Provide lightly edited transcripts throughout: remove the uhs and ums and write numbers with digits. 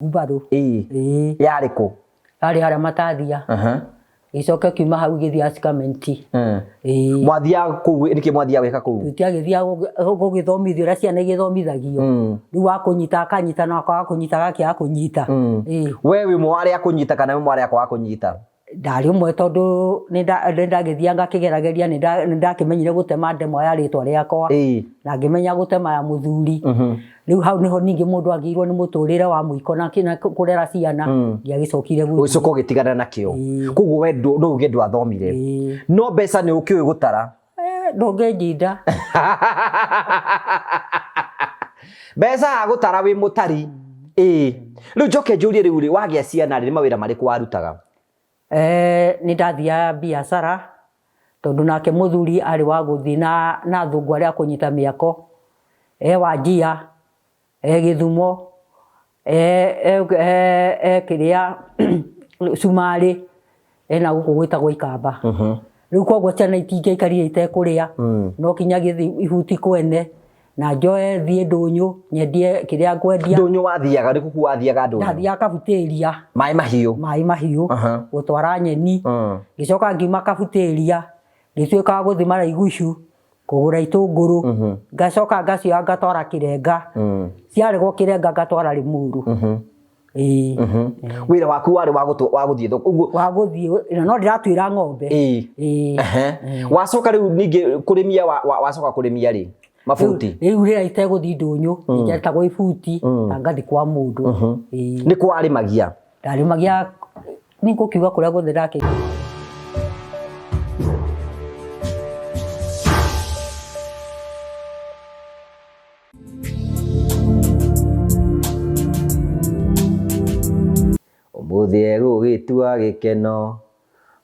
Ngumbarũ. Ĩĩ. Ĩĩ. Yarĩ kũ? Yarĩ harĩa Matathia. Ĩgĩcoka ĩkiuma hau ĩgĩthiĩ Asikamenti. Ĩĩ. Mwathiaga kũu nĩkĩ mwathiaga gwĩka kũu? Tũtiagĩthiaga gũgĩthomithio ũrĩa ciana igĩthomithagio. Rĩu wa kũnyita akanyita na wa kũnyita agakĩaga kũnyita. Ĩĩ. We wĩ ũmwe wa arĩa a kũnyita kana wĩ ũmwe wa arĩa a kwaga kũnyita? Ndarĩ ũmwe tondũ nĩ ndagĩthiaga ngakĩgerageria nĩ ndakĩmenyire gũtema ndemwa ya rĩtwa rĩakwa na ngĩmenya gũtema ya mũthuri. Rĩu hau nĩho ningĩ mũndũ agĩrĩirwo nĩ mũtũrĩre wa mũiko na kũrera ciana ndiagĩcokire gũthiĩ. Ũgĩcoka ũgĩtigana nakĩo. Koguo we no uge ndwathomire. No mbeca nĩ ũkĩũĩ gũtara? Ndũngĩnjinda. Mbeca agũtara wĩ mũtari. Ĩĩ. Rĩu njoke njũrie rĩu rĩ, wagĩa ciana rĩ, nĩ mawĩra marĩkũ warutaga? Nĩ ndathiaga biacara, tondũ nake mũthuri arĩ wa gũthiĩ na athũngũ arĩa a kũnyita mĩako, e Wanjia, e Gĩthumo, e kĩrĩa Cumarĩ, ena gũkũ gwĩtagwo Ikamba. Rĩu koguo ciana itingĩaikarire itekũrĩa, no nginya gĩthiĩ ihuti kwene, na njoe thiĩ ndũnyũ nyendie kĩrĩa ngwendia. Ndũnyũ wathiaga nĩ kũ wathiaga ndũnyũ? Ndathiaga kabutĩria. Maĩ mahiũ? Maĩ mahiũ, gũtwara nyeni, ngĩcoka ngiuma kabutĩria, ngĩtuĩka wa gũthiĩ Maraigucu, kũgũra itũngũrũ, ngacoka ngacioya ngatwara Kĩrenga, ciaregwo Kĩrenga ngatwara Rĩmuru. Ĩĩ. Wĩra waku warĩ wa wa gũthiĩ thoko ũguo? Wa gũthiĩ, na no ndĩratuĩra ng'ombe. Ĩĩ. Wacoka rĩu ningĩ kũrĩmia wacoka kũrĩmia rĩ? Mabuti? Rĩu rĩrĩa itegũthiĩ ndũnyũ, njetagwo ibuti na ngathiĩ kwa mũndũ. Ĩĩ. Nĩ kũ warĩmagia? Ndarĩmagia, nĩ ngũkiuga kũrĩa guothe ndakĩ Ũmũthĩ egũgĩtua gĩkeno,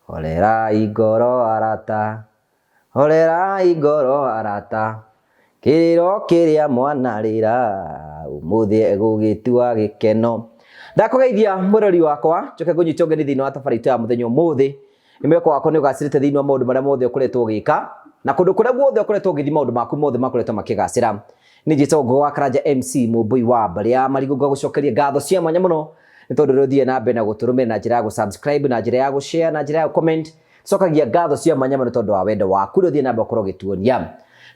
horerai ngoro arata, horerai ngoro arata, kĩrĩro kĩrĩa mwanarĩra, ũmũthĩ egũgĩtua gĩkeno. Ndakũgeithia mwĩrori wakwa, njoke ngũnyite ũgeni thĩinĩ wa tabarĩra itũ ya mũthenya ũmũthĩ. Nĩ mwĩhoko wakwa nĩ ũgacĩrĩte thĩinĩ wa maũndũ marĩa mothe ũkoretwo ũgĩka na kũndũ kũrĩa guothe ũkoretwo ũgĩthiĩ maũndũ maku mothe makoretwo makĩgacĩra. Nĩ njĩtagwo Ngũgĩ wa Karanja MC Mũmbũi wa mbarĩ ya Marigũ ngagũcokeria ngatho cia mwanya mũno nĩ tondũ ũrĩa ũthiĩ na mbere na gũtũrũmĩrĩra na njĩra ya gũ-subscribe na njĩra ya gũ-share na njĩra ya gũ-comment. Cokagia ngatho cia mwanya mũno tondũ wa wendo waku ũrĩa ũthiĩ na mbere gũkorwo ũgĩtuonia.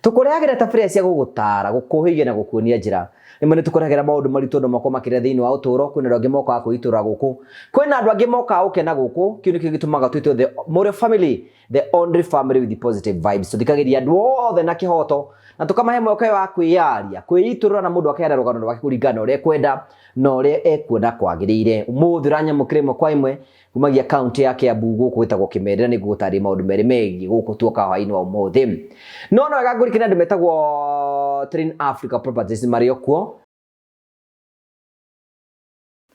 Tũkũrehagĩra tabarĩra cia gũgũtaara, gũkũhĩgia na gũkuonia njĩra. Rĩmwe nĩ tũkũrehagĩra maũndũ maritũ andũ makoragwo makĩrĩa thĩinĩ wa ũtũũro. Kwĩna andũ angĩ mokaga kwĩitũrũra gũkũ. Kwĩna andũ angĩ mokaga gũkena gũkũ. Kĩu nĩkĩo gĩtũmaga twĩtwo the Mũrĩo family, the only family with positive vibes. Tũthikagĩrĩria andũ othe na kĩhoto na tũkamahe mweke wa kwĩyaria, kwĩitũrũra na mũndũ akaheana rũgano rwake kũringana na ũrĩa ekwenda na ũrĩa ekuona kwagĩrĩire. Ũmũthĩ ũranyamũkĩra ĩmwe kwa ĩmwe kumagia kaunti ya Kiambu gũkũ gwĩtagwo Kĩmerera nĩ ngũgũtarĩria maũndũ merĩ megiĩ gũkũ tuoka hwaĩ-inĩ wa ũmũthĩ. No no wega ngũrikane andũ metagwo Train Africa Properties marĩ o kuo.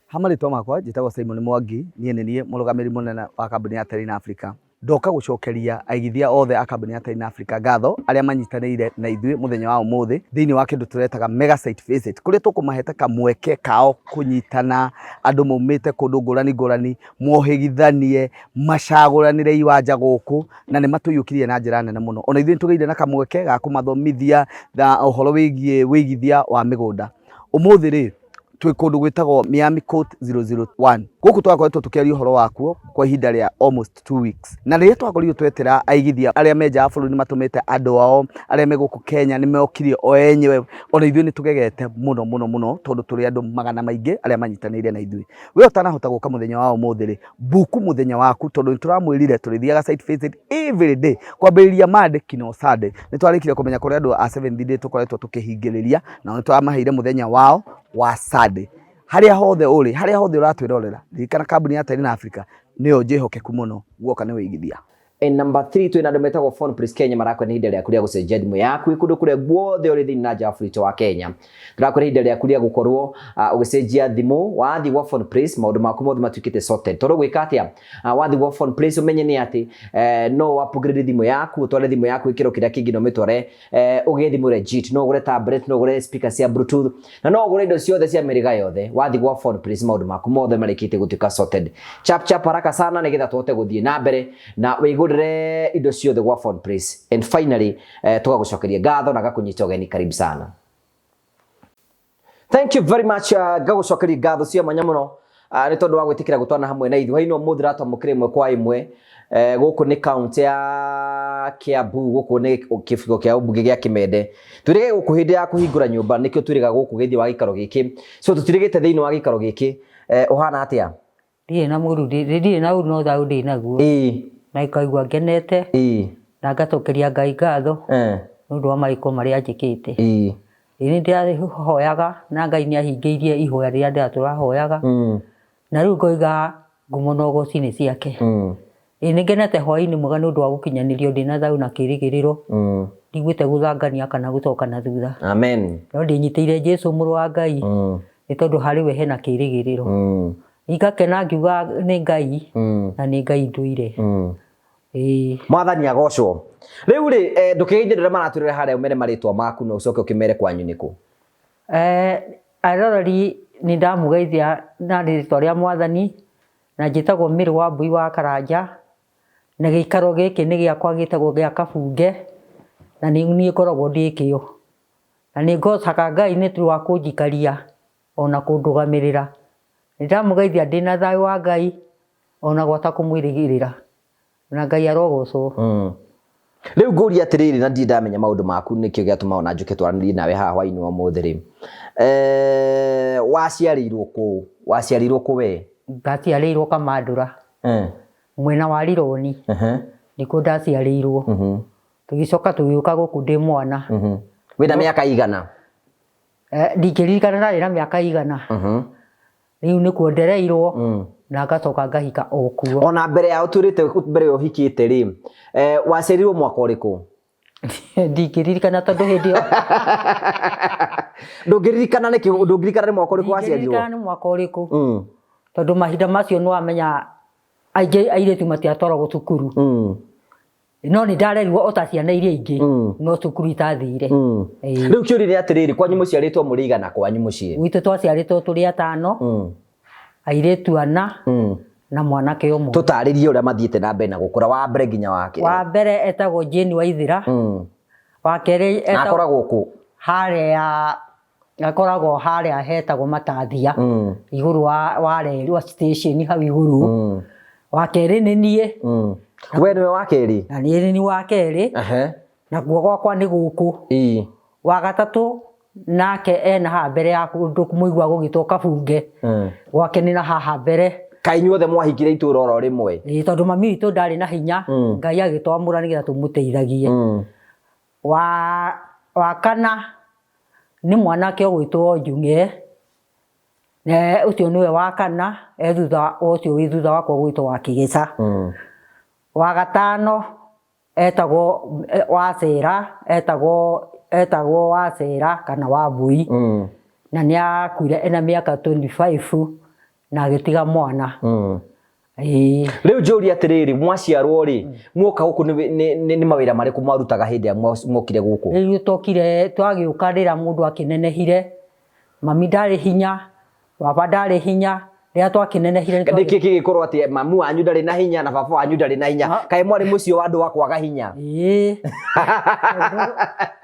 Ha marĩtwa makwa njĩtagwo Simon Mwangi, niĩ nĩ niĩ mũrũgamĩrĩri mũnene wa kambuni ya Terrain Africa. Ndoka gũcokeria aigithia othe a kambuni ya Terrain Africa ngatho arĩa manyitanĩire na ithuĩ mũthenya wa ũmũthĩ thĩinĩ wa kĩndũ tũretaga mega site visit kũrĩa tũkũmahete kamweke kao kũnyitana andũ maumĩte kũndũ ngũrani ngũrani mohĩgithanie macagũranĩre iwanja gũkũ na nĩ matũiyũkirie na njĩra nene mũno. Ona ithuĩ nĩ tũgĩire na kamweke ga kũmathomithia na ũhoro wĩgiĩ wĩigithia wa mĩgũnda. Ũmũthĩ rĩ, twĩ kũndũ gwĩtagwo Miami Court 001. Gũkũ twakoretwo tũkĩaria ũhoro wakuo kwa ihinda rĩa almost 2 weeks. Na rĩrĩa twakorirwo twetĩra aigithia arĩa me nja wa bũrũri nĩ matũmĩte andũ ao arĩa me gũkũ Kenya nĩ mokire o enyewe. Ona ithuĩ nĩ tũgegete mũno mũno mũno tondũ tũrĩ andũ magana maingĩ arĩa manyitanĩire na ithuĩ. We ũtanahota gũka mũthenya wa ũmũthĩ rĩ, book mũthenya waku tondũ nĩ tũramwĩrire tũrĩthiaga site visit every day kwambĩrĩria Monday kinya Sunday. Nĩ twarĩkire kũmenya kũrĩ andũ a Seventh Day tũkoretwo tũkĩhingĩrĩria nao nĩ tũramaheire mũthenya wao wa Sunday. Harĩa hothe ũrĩ, harĩa hothe ũratwĩrorera, ririkana kambuni ya Terina Africa nĩyo njĩhokeku mũno guoka nĩ wĩigithia. And number 3 twĩna andũ metagwo Phone Place Kenya marakwĩra nĩ ihinda rĩaku rĩa gũcenjia thimũ yaku wĩ kũndũ kũrĩa guothe ũrĩ thĩinĩ na nja wa bũrũri wa Kenya. Tũrakwĩra ihinda rĩaku rĩa gũkorwo ũgĩcenjia thimũ wathiĩ gwa Phone Place maũndũ maku mothe matuĩkĩte sorted. Tondũ gwĩka atĩa? Wathiĩ gwa Phone Place ũmenye nĩ atĩ no upgrade thimũ yaku, ũtware thimũ yaku gĩkĩro kĩrĩa kĩngĩ na ũmĩtware ũgĩe thimũ legit. No ũgũre tablet, no ũgũre speaker cia bluetooth na no ũgũre indo ciothe cia mĩrĩga yothe. Wathiĩ gwa Phone Place maũndũ maku mothe marĩkĩtie gũtuĩka sorted. Chap chap haraka sana nĩgetha tũhote gũthiĩ na mbere na wĩgũrĩre indo ciothe gwa Phone Place. And finally tũgagũcokeria ngatho na gakũnyita ũgeni karibu sana. Thank you very much. Ngagũcokeria ngatho cia mwanya mũno nĩ tondũ wa gwĩtĩkĩra gũtwana hamwe na ithuĩ hwainĩ ũmũthĩ ratwamũkĩra ĩmwe kwa ĩmwe. Gũkũ nĩ kaunti ya Kiambu, gũkũ nĩ kĩcigo kĩa ũmbunge gĩa Kĩmende. Twĩrĩge gũkũ hĩndĩ ya kũhingũra nyũmba, nĩkĩo twĩrĩga gũkũ gĩthiĩ wa gĩikaro gĩkĩ, so tũtirĩgĩte thĩinĩ wa gĩikaro gĩkĩ. Ũhana atĩa? Ndirĩ na mũru, ndirĩ na ũru, no thayũ ndĩ naguo. Na ikaigua ngenete. Na ngacokeria Ngai ngatho nĩ ũndũ wa mawĩko marĩa anjĩkĩte. Ĩĩ nĩ ndĩrahoyaga na Ngai nĩ ahingĩirie ihoya rĩrĩa ndĩratũrahoyaga. Na rĩu ngoiga ngumo na ũgoci nĩ ciake. Ĩĩ nĩ ngenete hwaĩ-inĩ mwega nĩ ũndũ wa gũkinyanĩrio ndĩna thayũ na kĩrĩgĩrĩro. Ndiguĩte gũthangania kana gũcoka na thutha. Amen. No ndĩnyitĩire Jesu mũrũ wa Ngai nĩ tondũ harĩ we hena kĩrĩgĩrĩro. Ngakena ngiuga nĩ Ngai na nĩ Ngai ndũire. Ĩĩ. Mwathani agocwo. Rĩu rĩ, ndũkĩgeithie andũ arĩa maratwĩrorera harĩa, ũmere marĩtwa maku na ũcoke ũkĩmere kwanyu nĩkũ. Aroreri nĩ ndamũgeithia na rĩtwa rĩa Mwathani, na njĩtagwo Mary Wambui wa Karanja, na gĩikaro gĩkĩ nĩ gĩakwa gĩtagwo gĩa Kabunge, na nĩ niĩ ngoragwo ndĩ kĩo. Na nĩ ngocaga Ngai nĩ tondũ wa kũnjikaria ona kũndũgamĩrĩra. Nĩ ndamũgeithia ndĩna thayũ wa Ngai ona gwata kũmwĩrĩgĩrĩra. Na Ngai arogocwo. Rĩu ngũria atĩrĩrĩ, na ndirĩ ndamenya maũndũ maku, nĩkĩo gĩatũma ona njũke twaranĩrie nawe haha hwainĩ wa ũmũthĩ rĩ. Waciarĩirwo kũ? Waciarĩirwo kũ we? Ndaciarĩirwo Kamandũra. Mwena wa Rironi. Nĩkuo ndaciarĩirwo. Tũgĩcoka tũgĩũka gũkũ ndĩ mwana. Wĩna mĩaka igana? Ndingĩririkana ndarĩ na mĩaka igana. Rĩu nĩkuo ndereirwo na ngacoka ngahika o kuo. Ona mbere ya ũtwĩrĩte mbere ya ũhikĩte rĩ, waciarirwo mwaka ũrĩkũ? Ndingĩririkana tondũ hĩndĩ ĩyo Ndũngĩririkana nĩkĩ? Ndũngĩririkana nĩ mwaka ũrĩkũ waciarirwo? Ndingĩririkana nĩ mwaka ũrĩkũ. Tondũ mahinda macio nĩ wamenya aingĩ airĩtu matiatwaragwo cukuru. No nĩ ndarerirwo o ta ciana iria ingĩ, no cukuru itathire. Rĩu kĩũria nĩ atĩrĩrĩ, kwanyu mũciarĩtwo mũrĩ igana kwanyu mũciĩ? Gwitũ twaciarĩtwo tũrĩ atano, airĩtu ana na mwanake ũmwe. Tũtarĩrie ũrĩa mathiĩte na mbere na gũkũra, wa mbere nginya wa kerĩ. Wa mbere etagwo Jane Waithera. Wa kerĩ Na akoragwo kũ? Harĩa akoragwo harĩa hetagwo Matathia, igũrũ wa reri wa station hau igũrũ. Wa kerĩ nĩ niĩ. We nĩwe wa kerĩ? Na niĩ nĩ wa kerĩ. Nakuo gwakwa nĩ gũkũ. Wa gatatũ nake ena haha mbere ya kũndũ mũigua gũgĩtwo Kabunge. Gwake nĩ na haha mbere. Kaĩ inyuothe mwahingire itũũra oro rĩmwe? Ĩĩ, tondũ mami witũ ndarĩ na hinya, Ngai agĩtwamũra nĩgetha tũmũteithagie. Wa kana nĩ mwanake ũgwĩtwo Njung'e, na ũcio nĩwe wa kana, e thutha wa ũcio wĩ thutha wakwa ũgwĩtwo wa Kĩgĩca. Wa gatano etagwo Wacera, etagwo Wacera kana Wambui. Na nĩ akuire ena mĩaka 25 na agĩtiga mwana. Rĩu njũrie atĩrĩrĩ, mwaciarwo rĩ, mwoka gũkũ nĩ mawĩra marĩkũ mwarutaga hĩndĩ ĩrĩa mwokire gũkũ? Rĩu twokire, twagĩũka rĩrĩa mũndũ akĩnenehire, mami ndarĩ hinya, baba ndarĩ hinya, rĩrĩa twakĩnenehire nĩ Nĩkĩ kĩgĩkorwo atĩ mamu wanyu ndarĩ na hinya na baba wanyu ndarĩ na hinya? Kaĩ mwarĩ mũciĩ wa andũ a kwaga hinya? Ĩĩ.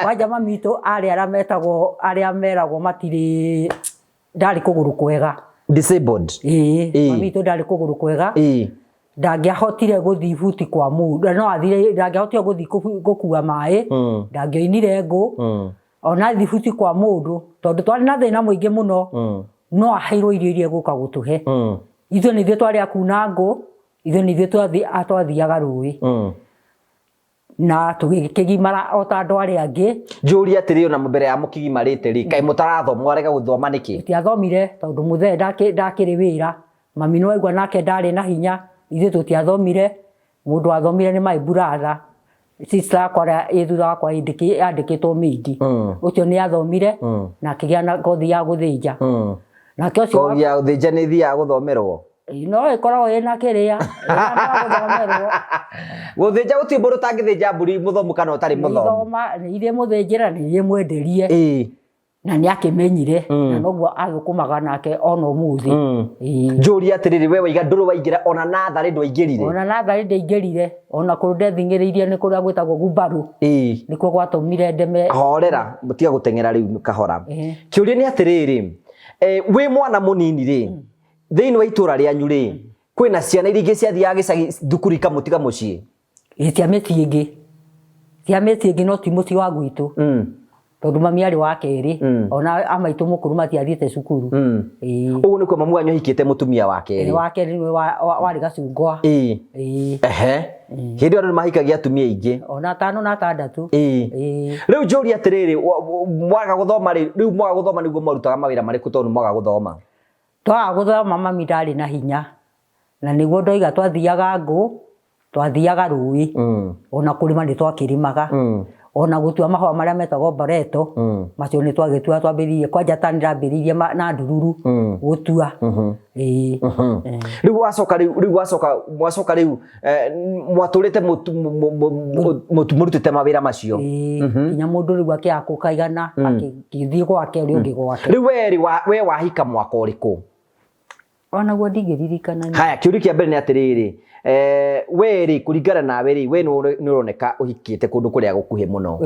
Kwanja mami witũ arĩ arĩa metagwo, arĩa meragwo matirĩ, ndarĩ kũgũrũ kwega. Disabled. Ĩĩ, mami witũ ndarĩ kũgũrũ kwega. Ndangĩahotire gũthiĩ buti kwa mũndũ, no athire, ndangĩahotire gũthiĩ gũkua maĩ, ndangĩoinire ngũ, ona athiĩ buti kwa mũndũ, tondũ twarĩ na thĩna mũingĩ mũno, no aheirwo irio iria egũka gũtũhe. Ithuĩ nĩ ithuĩ twarĩ a kuna ngũ, ithuĩ nĩ ithuĩ twathiaga rũĩ. Na tũgĩkĩgimara o ta andũ arĩa angĩ. Njũrie atĩrĩ, ona mbere ya mũkĩgimarĩte rĩ, kaĩ mũtarathoma, mwarega gũthoma nĩkĩ? Tũtiathomire tondũ mũthee ndakĩrĩ wĩra, mami nĩ waigua nake ndarĩ na hinya, ithuĩ tũtiathomire, mũndũ wathomire nĩ my brother, sister yakwa ĩrĩa ĩ thutha wakwa yandĩkĩtwo maid. Ũcio nĩ athomire na akĩgĩa na kothi ya gũthĩnja. Nake ũcio Kothi ya gũthĩnja nĩ ĩthiaga gũthomerwo? No ĩkoragwo ĩna kĩrĩa, ĩna gũthomerwo. Gũthĩnja gũtirĩ mũndũ ũtangĩthĩnja mbũri mũthomu kana ũtarĩ mũthomu. Ithoma, nĩ ithuĩ mũthĩnjĩra, nĩ ithuĩ mwenderie. Na nĩ akĩmenyire na noguo athũkũmaga nake ona ũmũthĩ. Ĩĩ. Njũrie atĩrĩrĩ, we waiga ndũrĩ waingĩra ona natharĩ ndwaingĩrire? Ona natharĩ ndaingĩrire, ona kũrũ ndething'ĩrĩirie nĩ kũrĩa gwĩtagwo gumbarũ. Nĩkuo gwatũmire ndeme. Horera, tiga gũteng'era rĩu kahora. Ĩĩ. Kĩũria nĩ atĩrĩrĩ, wĩ mwana mũnini rĩ, thĩinĩ wa itũra rĩanyu rĩ, kwĩna ciana iria ingĩ ciathiaga gĩcagi thukuru ikamũtiga mũciĩ? Ĩ cia mĩciĩ ĩngĩ, cia mĩciĩ ĩngĩ no ti mũciĩ wa gwitũ. Tondũ mami arĩ wa kerĩ, ona a maitũ mũkũrũ matiathiĩte cukuru. Ĩĩ. Ũguo nĩkuo mamu wanyu ahikĩte mũtumia wa kerĩ? Ĩĩ, wa kerĩ nĩwe warĩ gacungwa. Ĩĩ. Ĩĩ. Ehe. Hĩndĩ ĩyo andũ nĩmahikagia atumia aingĩ. Ona atano na atandatũ. Ĩĩ. Ĩĩ. Rĩu njũrie atĩrĩrĩ, mwaga gũthoma rĩ, rĩu mwaga gũthoma nĩguo mwarutaga mawĩra marĩkũ tondũ nĩmwaga gũthoma? Twaga gũthoma mami ndarĩ na hinya. Na nĩguo ndoiga twathiaga ngũ, twathiaga rũĩ, ona kũrĩma nĩ twakĩrĩmaga, ona gũtua mahũa marĩa metagwo mboreto, macio nĩ twagĩtuaga twambĩrĩirie, kwanja ta niĩ ndambĩrĩirie na ndururu gũtua. Ĩĩ. Rĩu wacoka rĩu, rĩu wacoka, mwacoka rĩu mwatũrĩte mũrutĩte mawĩra macio. Ĩĩ, nginya mũndũ rĩu akĩaga kũkaigana, akĩthiĩ gwake, ũrĩa ũngĩ gwake. Rĩu we rĩ, we wahika mwaka ũrĩkũ? Onaguo ndingĩririkana niĩ. Haya, kĩũria kĩa mbere nĩ atĩrĩrĩ, we rĩ, kũringana nawe rĩ, we nĩ ũroneka ũhikĩte kũndũ kũrĩa gũkuhĩ mũno.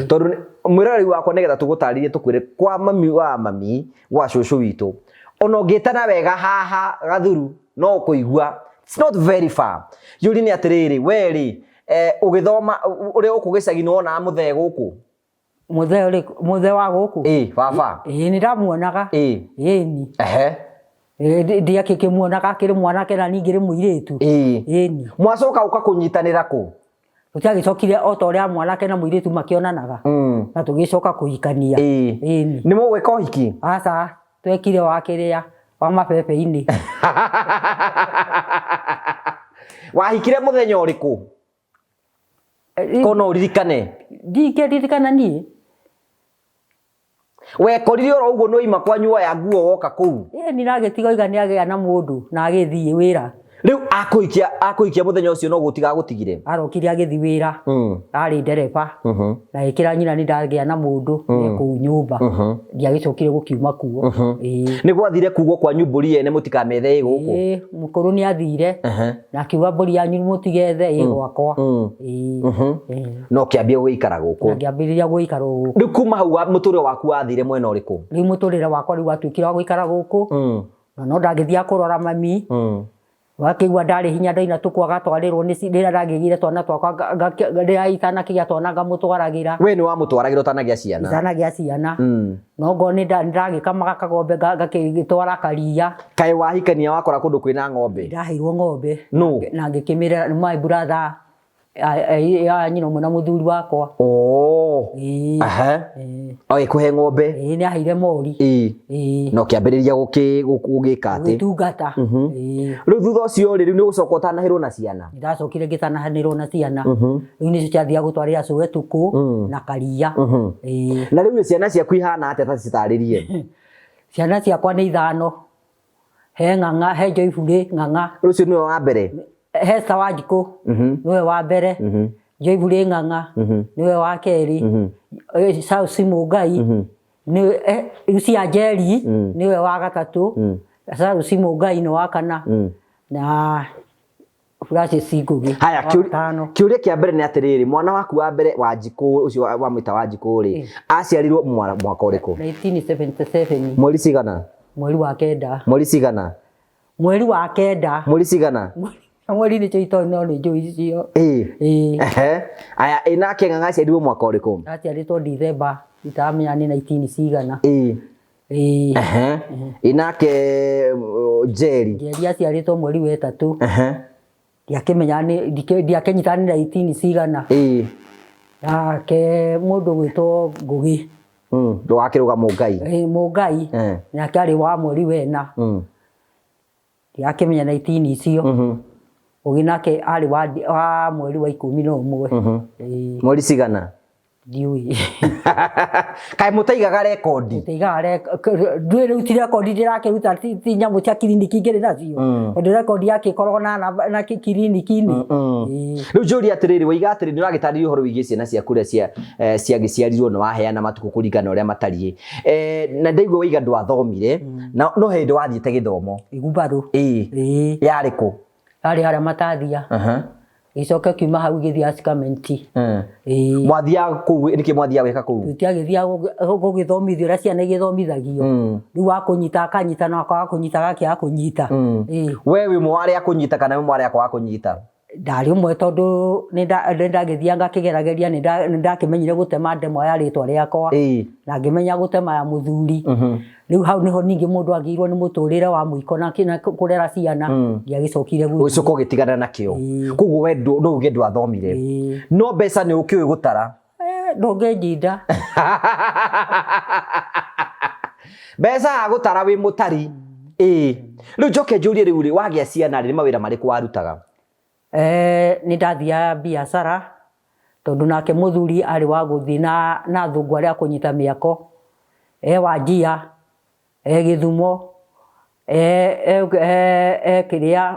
Tondũ mwĩroreri wakwa nĩgetha tũgũtarĩrie tũkwĩre kwa mami wa mami, gwa cũcũ witũ, ona ũngĩtana wega haha Gathuru no ũkũigua, it's not very far. Kĩũria nĩ atĩrĩrĩ, we rĩ, ũgĩthoma, ũrĩ gũkũ gĩcagi nĩ wonaga mũthee gũkũ? Mũthee ũrĩkũ? Mũthee wa gũkũ? Ĩĩ, baba. Ĩĩ nĩ ndamuonaga. Ĩĩ. Ĩni. Ehe. Ĩĩ ndiakĩkĩmuonaga akĩrĩ mwanake na niĩ ngĩrĩ mũirĩtu. Ĩĩ. Ĩni. Mwacoka gũka kũnyitanĩra kũ? Tũtiagĩcokire o ta ũrĩa mwanake na mũirĩtu makĩonanaga. Na tũgĩcoka kũhikania. Ĩĩ. Ĩni. Nĩ mũgwĩka ũhiki? Aca, twekire wa kĩrĩa, wa mabebe-inĩ. Wahikire mũthenya ũrĩkũ? Ko no ũririkane? Ndingĩririkana niĩ. Wekorire oro ũguo nĩwaima kwanyu woya nguo woka kũu? Ĩĩ niĩ ndagĩtiga oiga nĩagĩa na mũndũ na agĩthiĩ wĩra. Rĩu akũhikia akũhikia mũthenya ũcio no gũtiga agũtigire? Arokire agĩthiĩ wĩra. Arĩ ndereba. Na agĩkĩra nyina nĩ ndagĩa na mũndũ e kũu nyũmba. Ndiagĩcokire gũkiuma kuo. Ĩĩ. Nĩ gwathire kugwo kwanyu mbũri yene mũtikamethe ĩ gũkũ? Ĩĩ, mũkũrũ nĩ athire. Na akiuga mbũri yanyu mũtigethe ĩ gwakwa. Ĩĩ. Ĩĩ. Na ũkĩambia gũgĩikara gũkũ? Na ngĩambĩrĩria gũikara gũkũ. Rĩu kuma hau mũtũrĩre waku wathire mwena ũrĩkũ? Rĩu mũtũrĩre wakwa rĩu watuĩkire wa gũikara gũkũ. Na no ndagĩthiaga kũrora mami. Wakĩigua ndarĩ hinya ndaina tũkũ agatwarĩrwo nĩ rĩrĩa ndagĩgĩire twana twakwa rĩrĩa itanakĩgĩa twana ngamũtwaragĩra. We nĩ wamũtwaragĩra ũtanagĩa ciana? Itanagĩa ciana. No ngorwo nĩ ndagĩkamaga kagombe ngagĩtwara karia. Kaĩ wahikania wakora kũndũ kwĩna ng'ombe? Ndaheirwo ng'ombe. Nũ? Na ngĩkĩmĩrera, nĩ my brother ya nyina ũmwe na mũthuri wakwa. Oh. Ĩĩ. Aha. Ĩĩ. Agĩkũhe ng'ombe? Ĩĩ, nĩ aheire mori. Ĩĩ. Ĩĩ. Na ũkĩambĩrĩria gũgĩka atĩ? Gũgĩtungata. Ĩĩ. Rĩu thutha ũcio rĩ, rĩu nĩ ũgũcoka ũtanaherwo na ciana? Ndacokire ngĩtanahanĩrwo na ciana. Rĩu nĩcio ciathiaga gũtwarĩra cũwe tũkũ na karia. Ĩĩ. Na rĩu ciana ciaku ihana atĩa ta citarĩrie? Ciana ciakwa nĩ ithano. He Ng'ang'a, he Joyfully Ng'ang'a. Ũcio nĩwe wa mbere? He Esther Wanjikũ, nĩwe wa mbere. Joyfully Ng'ang'a, nĩwe wa kerĩ. Charles Mũngai, nĩwe Lucia Njeri, nĩwe wa gatatũ. Charles Mũngai nĩ wa kana. Na Francis Ngũgĩ. Haya, wa gatano. kĩũria kĩa mbere nĩ atĩrĩrĩ, mwana waku wa mbere Wanjikũ, ũcio wamwĩta Wanjikũ rĩ, aciarirwo mwaka ũrĩkũ? 1977. Mweri cigana? Mweri wa kenda. Mweri cigana? Mweri wa kenda. Mweri cigana? Mweri nĩcio itoĩ no nĩ njũĩ icio. Ĩĩ. Ĩĩ. Ehe. Aya, ĩ nake Ng'ang'a aciarirwo mwaka ũrĩkũ? Aciarĩtwo December, itaramenya nĩ 19 cigana. Ĩĩ. Ĩĩ. Ehe. Ĩ nake Njeri? Njeri aciarĩtwo mweri wa ĩtatũ. Ehe. Ndiakĩmenya nĩ ndiakĩnyita nĩ 19 cigana. Ĩĩ. Nake mũndũ ũgwĩtwo Ngũgĩ. Wakĩrũga Mũngai. Ĩĩ, Mũngai. Nake arĩ wa mweri wa ĩna. Ndirakĩmenya 19 icio. Ngũgĩ nake arĩ wa mweri wa ikũmi na ũmwe. Ĩĩ. Mweri cigana? Ndiũĩ. Kaĩ mũtaigaga rekondi? Tũtigaga ndũĩ rĩu ti rekondi ndĩrakĩruta, ti nyamũ cia kiriniki ngĩrĩ nacio, tondũ rekondi yakĩkoragwo na namba na kiriniki-inĩ. Ĩĩ. Rĩu njũrie atĩrĩrĩ, waiga atĩrĩrĩ, nĩ ũragĩtarĩria ũhoro wĩgiĩ ciana ciaku ũrĩa ciagĩciarirwo na waheana matukũ kũringana na ũrĩa matariĩ. Na ndaigua waiga ndwathomire, na no hĩndĩ wathiĩte gĩthomo. Igumbarũ. Ĩĩ. Ĩĩ. Yarĩ kũ? Yarĩ harĩa Matathia. Gĩcoke kiuma hau gĩthiĩ Asikamenti. Ĩĩ. Mwathiaga kũu, nĩkĩ mwathiaga gwĩka kũu? Tũtiagĩthiaga gũgĩthomithio ũrĩa ciana igĩthomithagio. Rĩu wa kũnyita akanyita na wa kũnyita agakĩaga kũnyita. Ĩĩ. We wĩ ũmwe wa arĩa a kũnyita kana wĩ ũmwe wa arĩa a kwaga kũnyita? Ndarĩ ũmwe tondũ nĩ ndagĩthiaga ngakĩgerageria, nĩ ndakĩmenyire gũtema ndemwa ya rĩtwa rĩakwa. Na ngĩmenya gũtema ya mũthuri. Rĩu hau nĩho ningĩ mũndũ agĩirwo nĩ mũtũrĩre wa mũiko na kũrera ciana, ndiagĩcokire gũthiĩ. Ũgĩcoka ũgĩtigana nakĩo. Koguo we no uge ndwathomire. No mbeca nĩ ũkĩũĩ gũtara? Ndũngĩnjinda. Mbeca ya gũtara wĩ mũtari. Ĩĩ. Rĩu njoke njũrie rĩu rĩ, wagĩa ciana rĩ, nĩ mawĩra marĩkũ warutaga? Nĩ ndathiaga biacara, tondũ nake mũthuri arĩ wa gũthiĩ na athũngũ arĩa a kũnyita mĩako, e Wanjia, e Gĩthumo, e kĩrĩa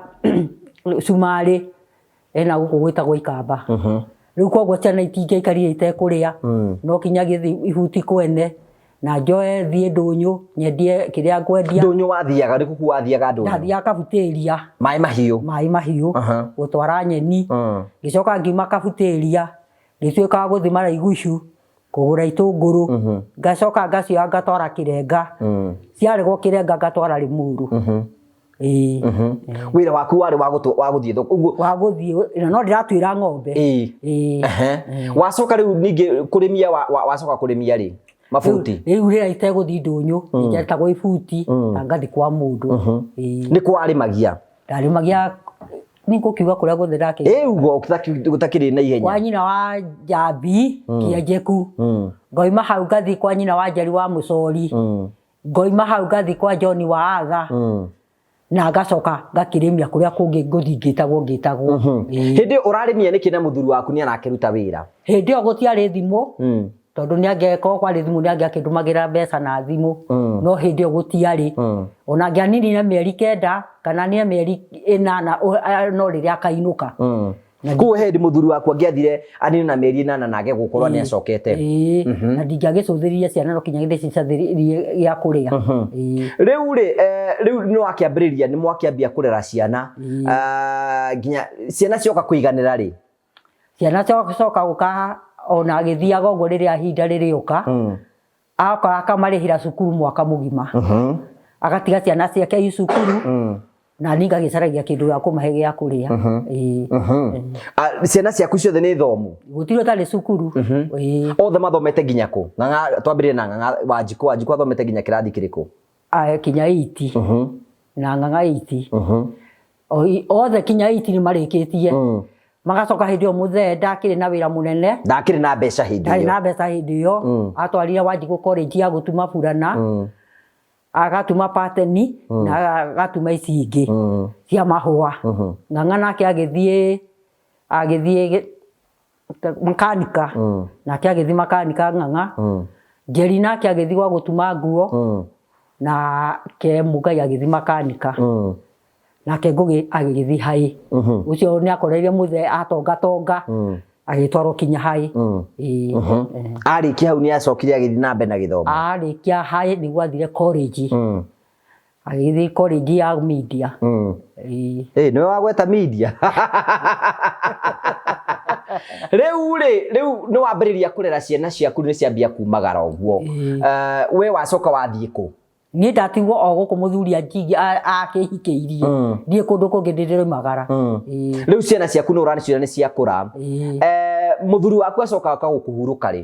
Cumarĩ, ena gũkũ gwĩtagwo Ikamba. Rĩu koguo ciana itingĩaikarire itekũrĩa, no kinya gĩthiĩ ihuti kwene, na njoe thiĩ ndũnyũ nyendie kĩrĩa ngwendia. Ndũnyũ wathiaga, nĩ kũu wathiaga ndũnyũ? Ndathiaga kabutĩria. Maĩ mahiũ? Maĩ mahiũ, gũtwara nyeni. Ngĩcoka ngiuma kabutĩria, ngĩtuĩka wa gũthiĩ Maraigucu, kũgũra itũngũrũ, ngacoka ngacioya ngatwara Kĩrenga, ciaregwo Kĩrenga ngatwara Rĩmuru. Ĩĩ. Wĩra waku warĩ wa gũthiĩ thoko ũguo? Wa gũthiĩ, na no ndĩratuĩra ng'ombe. Ĩĩ. Wacoka rĩu ningĩ kũrĩmia, wacoka kũrĩmia rĩ? Mabuti? Rĩu rĩrĩa itegũthiĩ ndũnyũ, njetagwo ibuti, na ngathiĩ kwa mũndũ. Ĩĩ. Nĩ kwa arĩmagia? Ndarĩmagia, nĩ ngũkiuga kũrĩa guothe ndakĩ. Ĩĩ, ugo gũtakĩrĩ na ihenya. Kwa nyina wa Njambi, Kĩanjeku. Ngoima hau ngathiĩ kwa nyina wa Njeri wa Mũcori. Ngoima hau ngathiĩ kwa John wa Atha. Na ngacoka ngakĩrĩmia kũrĩa kũngĩ ngũthiĩ ngĩtagwo ngĩtagwo. Hĩndĩ ĩyo ũrarĩmia nĩkĩ na mũthuri waku nĩ arakĩruta wĩra? Hĩndĩ ĩyo gũtiarĩ thimũ. Tondũ nĩ angĩkorwo kwarĩ thimũ nĩ angĩakĩndũmagĩra mbeca na thimũ. No hĩndĩ ĩyo gũtiarĩ. Ona angĩaninire mĩeri 9 kana nĩ mĩeri 8 no rĩrĩa akainũka. Koguo hĩndĩ mũthuri waku angĩathire anine na mĩeri 8 na age gũkorwo nĩ acokete. Na ndingĩagĩcũthĩrĩria ciana no kinya ndĩcicũthĩrĩrie gĩa kũrĩa. Rĩu rĩ, rĩu nĩ wakĩambĩrĩria, nĩ mwakĩambia kũrera ciana. Nginya ciana cioka kũiganĩra rĩ? Ciana cioka gũka ona agĩthiaga ũguo rĩrĩa ihinda rĩrĩũka. Agoka akamarĩhĩra cukuru mwaka mũgima. Agatiga ciana ciake i cukuru. Na niĩ ngagĩcaragia kĩndũ gĩa kũmahe gĩa kũrĩa. Ciana ciaku ciothe nĩ thomu? Gũtirĩ ũtarĩ cukuru. Othe mathomete nginya kũ? Ng'ang'a, twambĩrĩrie na Ng'ang'a Wanjikũ. Wanjikũ athomete nginya kĩrathi kĩrĩkũ? Kinya 8. Na Ng'ang'a 8. Othe kinya 8 nĩ marĩkĩtie. Magacoka hĩndĩ ĩyo mũthee ndakĩrĩ na wĩra mũnene. Ndakĩrĩ na mbeca hĩndĩ ĩyo. Ndarĩ na mbeca hĩndĩ ĩyo. Atwarire Wanjikũ college ya gũtuma burana. Agatuma pateni na agatuma ici ingĩ cia mahũa. Ng'ang'a nake agĩthiĩ makanika. Nake agĩthiĩ makanika Ng'ang'a. Njeri nake agĩthiĩ gwa gũtuma nguo. Na ke Mũngai agĩthiĩ makanika. Nake Ngũgĩ agĩgĩthiĩ haĩ. Ũcio nĩ akoreire mũthee atongatonga. Agĩtwarwo kinya haĩ. Arĩkia hau nĩ acokire agĩthiĩ na mbere na gĩthomo? Arĩkia haĩ nĩguo athire college. Agĩthiĩ college ya media. Ĩĩ, nĩwe wagweta media. Rĩu rĩ, rĩu nĩ wambĩrĩria kũrera ciana ciaku nĩ ciambia kumagara ũguo. We wacoka wathiĩ kũ? Niĩ ndatigwo o gũkũ mũthuri akĩhikĩirie. Ndiĩ kũndũ kũngĩ ndĩrĩmagara. Rĩu ciana ciaku nĩ ũraciona nĩ ciakũra. Mũthuri waku acoka akagũkũhurũka rĩ?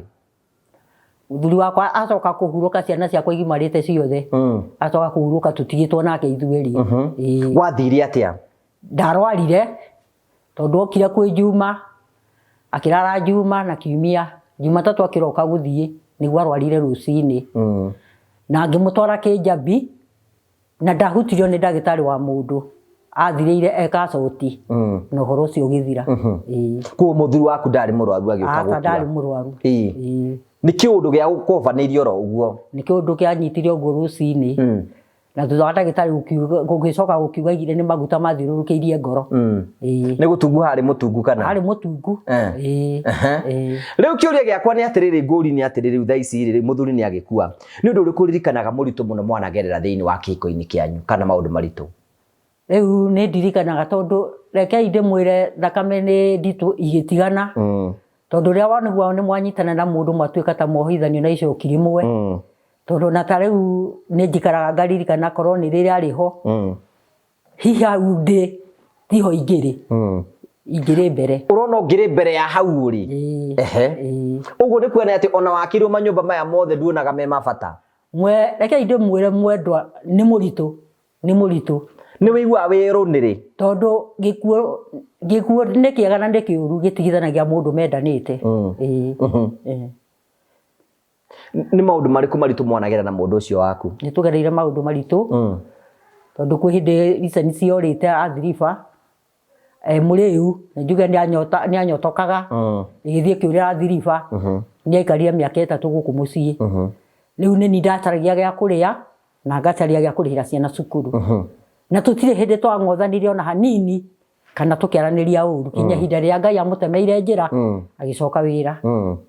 Mũthuri wakwa acoka kũhurũka ciana ciakwa igimarĩte ciothe. Acoka kũhurũka tũtigĩtwo nake ithuerĩ. Gwathire atĩa? Ndarwarire tondũ okire kwĩ Juma, akĩrara Juma na Kiumia. Jumatatũ akĩroka gũthiĩ nĩguo arwarire rũcinĩ. Na ngĩmũtwara Kĩnjabi na ndahutirio nĩ ndagĩtarĩ wa mũndũ. Athirĩire eka coti na ũhoro ũcio ũgĩthira. Ĩĩ. Koguo mũthuri waku ndarĩ mũrwaru agĩũka Aca gũkua? Ndarĩ mũrwaru. Ĩĩ. Nĩ kĩũndũ gĩa gũkobanĩirio oro ũguo? Nĩ kĩũndũ kĩanyitire ũguo rũcinĩ, na thutha wa ndagĩtarĩ gũgĩcoka gũkiuga aigire nĩ maguta mathiũrũrũkĩirie ngoro. Ĩĩ. Nĩ gũtungu harĩ mũtungu kana? Harĩ mũtungu. Ĩĩ. Ĩĩ. Rĩu kĩũria gĩakwa nĩ atĩrĩrĩ, ngũri nĩ atĩrĩrĩ, rĩu thaa ici rĩ, rĩu mũthuri nĩ agĩkua, nĩ ũndũ ũrĩkũ ũririkanaga mũritũ mũno mwanagerera thĩinĩ wa kĩhiko-inĩ kĩanyu kana maũndũ maritũ? Rĩu nĩ ndirikanaga, tondũ rekei ndĩmwĩre, thakame nĩ nditũ igĩtigana, tondũ rĩrĩa wonigua nĩ mwanyitana na mũndũ, mwatuĩka ta mwohithanio na icoki rĩmwe, tondũ na ta rĩu nĩ njikaraga ngaririkana korwo nĩ rĩrĩa arĩ ho, hihi hau ndĩ tiho ingĩrĩ, ingĩrĩ mbere. Ũrona ũngĩrĩ mbere ya hau ũrĩ? Ĩĩ. Ehe. Ĩĩ. Ũguo nĩ kuona atĩ ona wakĩirwo manyũmba maya mothe nduonaga me ma bata? Mwe, rekei ndĩmwĩre, mwendwa nĩ mũritũ, nĩ mũritũ. Nĩ wĩiguaga wĩ rũnĩrĩ? Tondũ gĩkuũ nĩ kĩega na nĩ kĩũru, gĩtigithanagia mũndũ mendanĩte. Ĩĩ. Ĩĩ. Nĩ maũndũ marĩkũ maritũ mwanagera na mũndũ ũcio waku? Nĩ tũgereire maũndũ maritũ, tondũ kwĩ hĩndĩ icani ciorĩte athiriba mũrĩu, nĩ njuge nĩ anyotokaga, ĩgĩthiĩ ĩkĩũrĩra athiriba. Nĩ aikarire mĩaka 3 gũkũ mũciĩ. Rĩu nĩ niĩ ndacaragia gĩa kũrĩa na ngacaria gĩa kũrĩhĩra ciana cukuru, na tũtirĩ hĩndĩ twang'othanire ona hanini kana tũkĩaranĩria ũru, kinya ihinda rĩrĩa Ngai amũtemeire njĩra agĩcoka wĩra.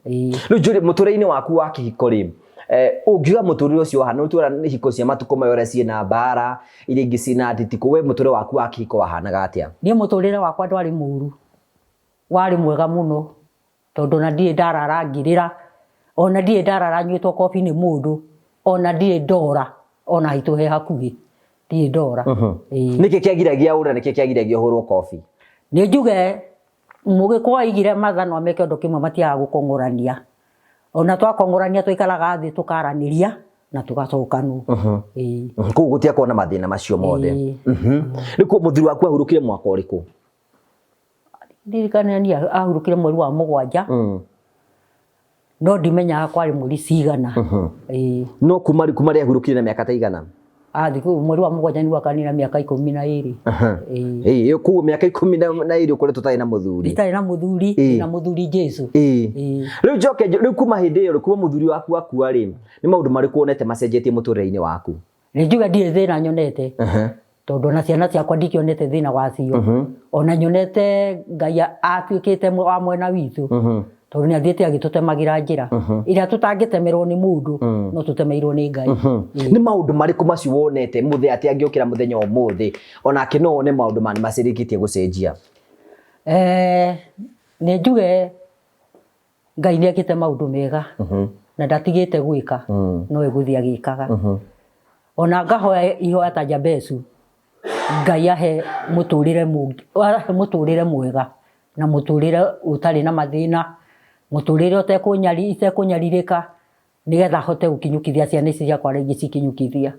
Ĩĩ. Rĩu njũrie, mũtũrĩre-inĩ waku wa kĩhiko rĩ, ũngiuga mũtũrĩre ũcio wahana ũtũra nĩ hiko cia matukũ maya ũrĩa ciĩna mbara, iria ingĩ ciĩna nditikũ, we mũtũrĩre waku wa kĩhiko wahanaga atĩa? Niĩ mũtũrĩre wakwa ndwarĩ mũru, warĩ mwega mũno, tondũ ona ndirĩ ndarara ngĩrĩra, ona ndirĩ ndarara nyuĩtwo kobi nĩ mũndũ, ona ndirĩ ndora ona haitũ he hakuhĩ, ndirĩ ndora. Ĩĩ. Nĩkĩ kĩagiragia ũre, nĩkĩ kĩagiragia ũhũrwo kobi? Nĩ njuge mũgĩkũyũ aigire mathanwa meke ũndũ kĩmwe, matiagaga gũkong'orania. Ona twakong'orania twaikaraga thĩ tũkaranĩria na tũgacokanwo. Ĩĩ. Koguo gũtiakorwo na mathĩna macio mothe? Ĩĩ. Rĩu mũthuri waku ahurũkire mwaka ũrĩkũ? Ndirikana niĩ ahurũkire mweri wa 7, no ndimenyaga kwarĩ mweri cigana. Ĩĩ. No kuma rĩrĩa ahurũkire na mĩaka ta igana? Athiĩ kũu mweri wa 7 nĩguo akanina mĩaka 12. Ĩĩ. Ĩĩ, koguo mĩaka 12 ũkoretwo ũtarĩ na mũthuri? Itarĩ na mũthuri, na mũthuri Jesu. Ĩĩ. Rĩu njoke, rĩu kuma hĩndĩ ĩyo rĩ, kuma mũthuri waku akua rĩ, nĩ maũndũ marĩkũ wonete macenjetie mũtũrĩre-inĩ waku? Nĩ njuge ndirĩ thĩna nyonete, tondũ ona ciana ciakwa ndikĩonete thĩna wacio. Ona nyonete Ngai atuĩkĩte wa mwena witũ, tondũ nĩ athiĩte agĩtũtemagĩra njĩra ĩrĩa tũtangĩtemerwo nĩ mũndũ, no tũtemeirwo nĩ Ngai. Ĩĩ. Nĩ maũndũ marĩkũ macio wonete mũthĩ atĩ angĩũkĩra mũthenya ũmũthĩ onake no one maũndũ ma nĩ macirĩkĩtie gũcenjia? Nĩ njuge Ngai nĩ ekĩte maũndũ mega na ndatigĩte gwĩka, no egũthiĩ agĩkaga. Ona ngahoya ihoya ta Jabesu, Ngai ahe mũtũrĩre ahe mũtũrĩre mwega na mũtũrĩre ũtarĩ na mathĩna, mũtũrĩre ũtekũnyarirĩka, nĩgetha hote gũkinyũkithia ciana ici ciakwa arĩa ingĩ cikinyũkithia.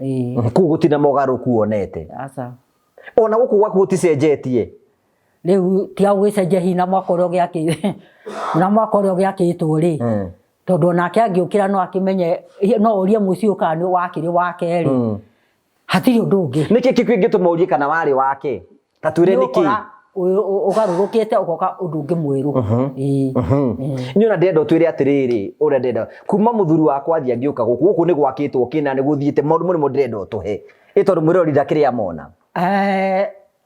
Ĩĩ. Koguo gũtirĩ na mogarũrũku wonete? Aca. Ona gũkũ gwaku gũticenjetie? Rĩu tiga gũgĩcenjia hihi na mwaka ũrĩa ũgĩakĩ na mwaka ũrĩa ũgĩakĩtwo rĩ, tondũ onake angĩũkĩra no akĩmenye, no ũrie mũciĩ ũyũ kana nĩ wakĩrĩ wake rĩ, hatirĩ ũndũ ũngĩ. Nĩkĩ kĩu kĩngĩtũma ũrie kana warĩ wake? Ta twĩre nĩkĩ? Nĩũgũkora ũgarũrũkĩte ũgoka ũndũ ũngĩ mwerũ. Ĩĩ. Niĩ ona ndĩrenda ũtwĩre atĩrĩrĩ, ũrĩa ndĩrenda kuma mũthuri wakwa athiĩ angĩũka gũkũ, gũkũ nĩ gwakĩtwo kĩna, nĩ gũthiĩte maũndũ mũno ndĩrenda ũtũhe. Ĩ tondũ mwĩroreri ndakĩrĩ amona.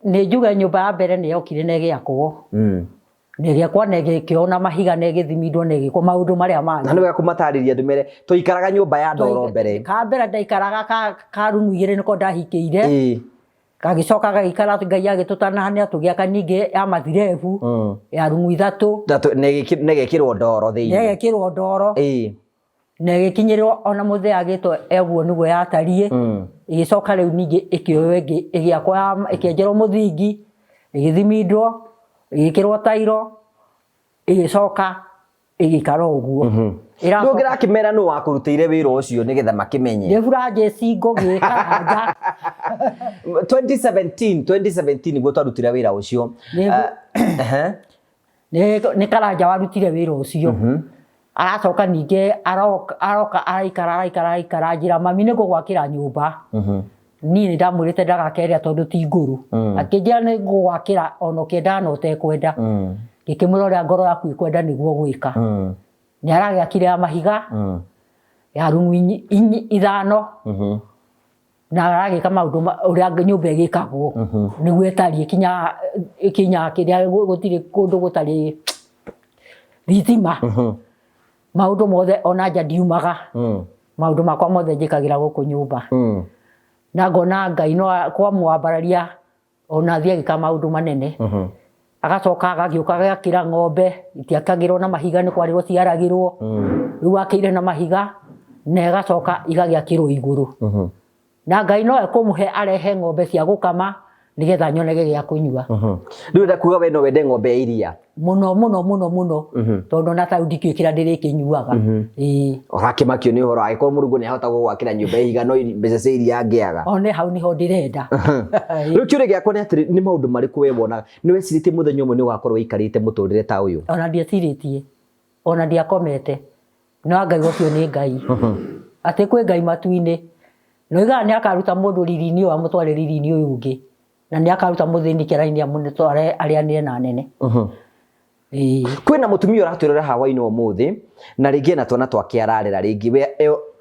Nĩ njuge nyũmba ya mbere nĩ yokire na ĩgĩakwo. Na ĩgĩakwo na ĩgĩkĩrwo na mahiga na ĩgĩthimindwo na ĩgĩkwo maũndũ marĩa mangĩ. Na nĩ wega kũmatarĩria andũ mere twaikaraga nyũmba ya ndoro mbere. Ka mbere ndaikaraga ka rumu 2 nĩko ndahikĩire. Gagĩcoka gagĩikara, Ngai agĩtũtanahania tũgĩaka ningĩ ya mathirebu, ya rumu 3. Na ĩgekĩrwo ndoro thĩinĩ. Na ĩgekĩrwo ndoro. Na ĩgĩkinyĩrĩrwo ona mũthee agĩtwo eguo nĩguo yatariĩ. Ĩgĩcoka rĩu ningĩ ĩkĩoywo ĩngĩ ĩgĩakwo ĩkĩenjerwo mũthingi, ĩgĩthimindwo, ĩgĩkĩrwo tairo, ĩgĩcoka ĩgĩikara ũguo. Rĩu ũngĩrakĩmera nũ wakũrutĩire wĩra ũcio nĩgetha makĩmenye? Nĩ Francis Ngũgĩ Karanja. 2017 nĩguo twarutire wĩra ũcio. Nĩ Karanja warutire wĩra ũcio. Aracoka ningĩ aroka araikara araikara araikara, njĩra mami nĩ ngũgwakĩra nyũmba. Niĩ nĩ ndamwĩrĩte ndagake ĩrĩa tondũ ti ngũrũ. Akĩnjĩra nĩ ngũgwakĩra ona ũkĩendaga na ũtekwenda. Ngĩkĩmwĩra ũrĩa ngoro yaku ĩkwenda nĩguo ũgwĩka. Nĩ aragĩakire ya mahiga ya rumu 5 na aragĩka maũndũ ũrĩa nyũmba ĩgĩkagwo nĩguo ĩtariĩ kinya kinya kĩrĩa gũtirĩ kũndũ gũtarĩ thitima. Maũndũ mothe ona nja ndiumaga. Maũndũ makwa mothe njĩkagĩra gũkũ nyũmba. Na ngona Ngai no kwamwambararia ona athiĩ agĩka maũndũ manene. Agacoka agagĩũka agakĩra ng'ombe, itiakagĩrwo na mahiga nĩ kwarĩrwo ciaragĩrwo. Rĩu akĩire na mahiga na ĩgacoka igagĩakĩrwo igũrũ. Na Ngai no ekũmũhe arehe ng'ombe cia gũkama nĩgetha nyonege gĩa kũnyua. Rĩu ũrenda kuga we no wende ng'ombe ya iria? Mũno mũno mũno mũno. Tondũ ona ta rĩu ndikĩũĩ kĩrĩa ndĩrĩkĩnyuaga. Ĩĩ. Ũrakĩmakio nĩ ũhoro angĩkorwo Mũrungu nĩ ahota gũgwakĩra nyũmba ya ihiga no mbeca cia iria angĩaga. One hau nĩho ndĩrenda. Rĩu kĩũria gĩakwa nĩ atĩrĩ, nĩ maũndũ marĩkũ we wonaga? Nĩ wecirĩtie mũthenya ũmwe nĩ ũgakorwo ũikarĩte mũtũrĩre ta ũyũ? Ona ndiecirĩtie. Ona ndiakomete. No Ngai ũcio nĩ Ngai. Atĩ kwĩ Ngai matu-inĩ. Na oigaga nĩ akaruta mũndũ riri-inĩ ũyũ amũtware riri-inĩ ũyũ ũngĩ. Na nĩ akaruta mũthĩni kĩara-inĩ amũtware arĩanĩre na anene. Ĩĩ. Kwĩna mũtumia ũratwĩrora hawa-inĩ ũmũthĩ na rĩngĩ ena twana twake ararera rĩngĩ we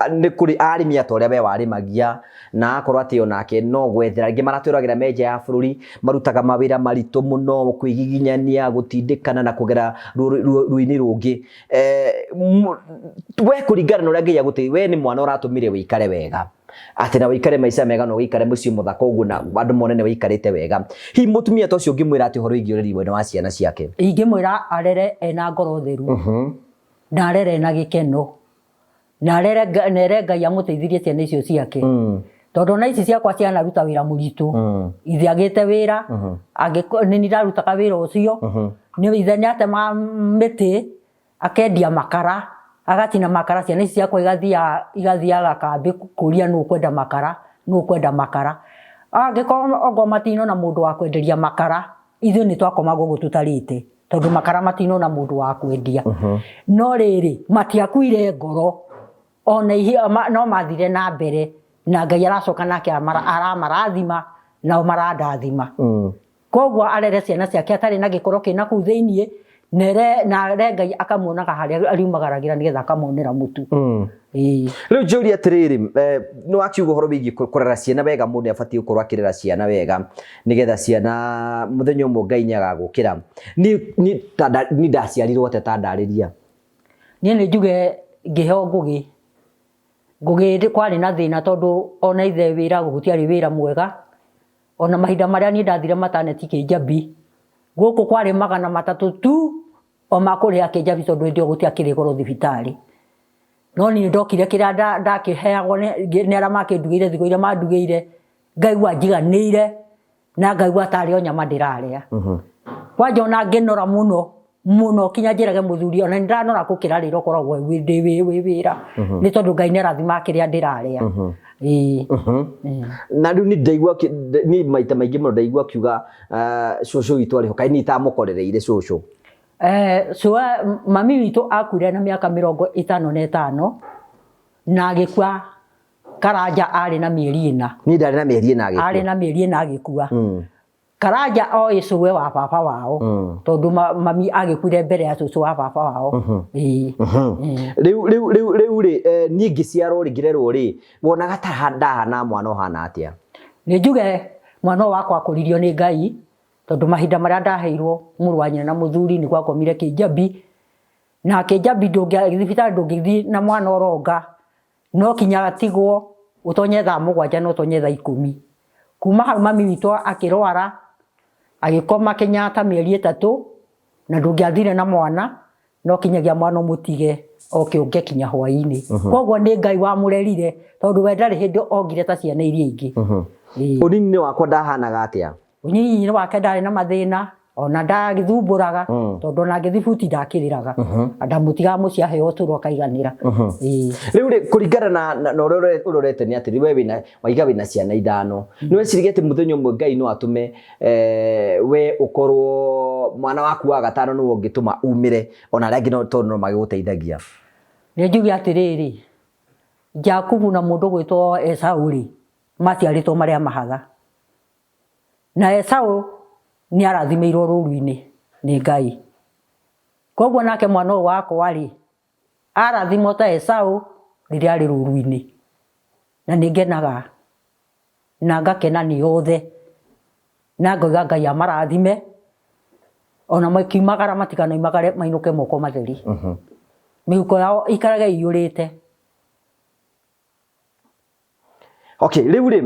nĩ kũrĩ arĩmi ata ũrĩa we warĩmagia na akorwo atĩ onake no gwethera rĩngĩ maratwĩragĩra me nja ya bũrũri marutaga mawĩra maritũ mũno kwĩgiginyania gũtindĩkana na kũgera ruo-inĩ rũngĩ. We kũringana na ũrĩa Ngai agũteithia we nĩ mwana ũratũmire wĩikare wega atĩ na wĩikare maica mega na ũgĩikare mũciĩ mũthaka ũguo na andũ mone nĩ wĩikarĩte wega. Hihi mũtumia ta ũcio ũngĩmwĩra atĩ ũhoro wĩgiĩ ũreri mwena wa ciana ciake? Ingĩmwĩra arere ena ngoro theru na arere ena gĩkeno na arere na ere Ngai amũteithirie ciana icio ciake. Tondũ ona ici ciakwa cianaruta wĩra mũritũ, ithe agĩte wĩra, nĩ niĩ ndarutaga wĩra ũcio, ithe nĩ atemaga mĩtĩ, akendia makara, agacina makara, ciana ici ciakwa igathiaga kambĩ kũria nũ ũkwenda makara, nũ ũkwenda makara. Angĩkorwo okorwo matinona mũndũ wa kwenderia makara, ithuĩ nĩ twakomaga ũguo tũtarĩte, tondũ makara matinona mũndũ wa kwendia. No rĩrĩ, matiakuire ngoro, ona no mathire na mbere, na Ngai aracoka nake aramarathima, nao marandathima. Koguo arere ciana ciake atarĩ na gĩkoro kĩna kũu thĩiniĩ, na ere Ngai akamuonaga harĩa ariumagaragĩra nĩgetha akamuonera mũtu. Ĩĩ. Rĩu njũrie atĩrĩrĩ, nĩ wakiuga ũhoro wĩgiĩ kũrera ciana wega, mũndũ nĩ abatiĩ gũkorwo akĩrera ciana wega nĩgetha ciana mũthenya ũmwe Ngai nĩ agagũkĩra. Niĩ ndaciarirwo atĩa ta ndarĩria? Niĩ nĩ njuge ngĩheo Ngũgĩ, Ngũgĩ kwarĩ na thĩna tondũ ona ithe wĩra gũtiarĩ wĩra mwega, ona mahinda marĩa niĩ ndathire mataneti Kĩnjabi, gũkũ kwarĩ 300 tu o ma kũrĩha Kĩnjabi tondũ hĩndĩ ĩyo gũtiakĩrĩ goro thibitarĩ. No niĩ ndokire kĩrĩa ndakĩheagwo nĩ arĩa makĩndugĩire thikũ iria mandugĩire, ngaigua njiganĩire na ngaigua tarĩ o nyama ndĩrarĩa. Kwanja ona ngĩnora mũno mũno kinya njĩrage mũthuri ona nĩndanora gũkĩra rĩrĩa ũkoragwo ndĩ wĩ wĩra nĩ tondũ Ngai nĩ arathimaga kĩrĩa ndĩrarĩa. Ĩĩ. Na rĩu niĩ ndaigua niĩ maita maingĩ mũno ndaigua akiuga cũcũ witũ arĩ ho, kaĩ niĩ itamũkorereire cũcũ? Cũa mami witũ akuire na mĩaka 55 na agĩkua Karanja arĩ na mĩeri 4. Niĩ ndarĩ na mĩeri 4 agĩkua. Arĩ na mĩeri 4 agĩkua. Karanja oĩ cũwe wa baba wao tondũ mami agĩkuire mbere ya cũcũ wa baba wao. Ĩĩ. Rĩu rĩu rĩu rĩu rĩ, niĩ ngĩciarwo rĩ, ngĩrerwo rĩ, wonaga ta ndahana mwana ũhana atĩa? Nĩ njuge mwana ũyũ wakwa akũririo nĩ Ngai tondũ mahinda marĩa ndaheirwo mũrũ wa nyina na mũthuri nĩ gwakomire Kĩnjabi na Kĩnjabi thibitarĩ ndũngĩthiĩ na mwana ũronga no kinya atigwo ũtonye thaa 7 na ũtonye thaa 10. Kuma hau mami witũ akĩrwara agĩkoma Kenyatta mĩeri 3 na ndũngĩathire na mwana no kinyagia mwana ũmũtige oke ũnge kinya hwaĩ-inĩ. Koguo nĩ Ngai wamũrerire tondũ we ndarĩ hĩndĩ ongire ta ciana iria ingĩ. Ĩĩ. Ũnini-inĩ wakwa ndahanaga atĩa? Ũnyinyi-inĩ wake ndarĩ na mathĩna ona ndagĩthumbũraga tondũ ona angĩthiĩ buti ndakĩrĩraga. Ndamũtigaga mũciĩ aheo ũtũro akaiganĩra. Ĩĩ. Rĩu rĩ, kũringana na ũrĩa ũrorete nĩ atĩ we wĩna waiga wĩna ciana 5. Nĩ weciririe atĩ mũthenya ũmwe Ngai no atũme we ũkorwo mwana waku wa gatano nĩwe ũngĩtũma umĩre ona arĩa angĩ tondũ no magĩgũteithagia? Nĩ njuge atĩrĩrĩ, Jakubu na mũndũ ũgwĩtwo Esau rĩ, Maciarĩtwo marĩ a mahatha. Na Esau nĩ arathimĩirwo rũru-inĩ nĩ Ngai. Koguo nake mwana ũyũ wakwa rĩ, arathimwo ta Esau rĩrĩa arĩ rũru-inĩ. Na nĩ ngenaga na ngakena nĩ othe na ngoiga Ngai amarathime ona makiumagara matikanoimagare mainũke moko matheri. Mĩhuko yao ĩikarage ĩiyũrĩte. Okay, rĩu rĩ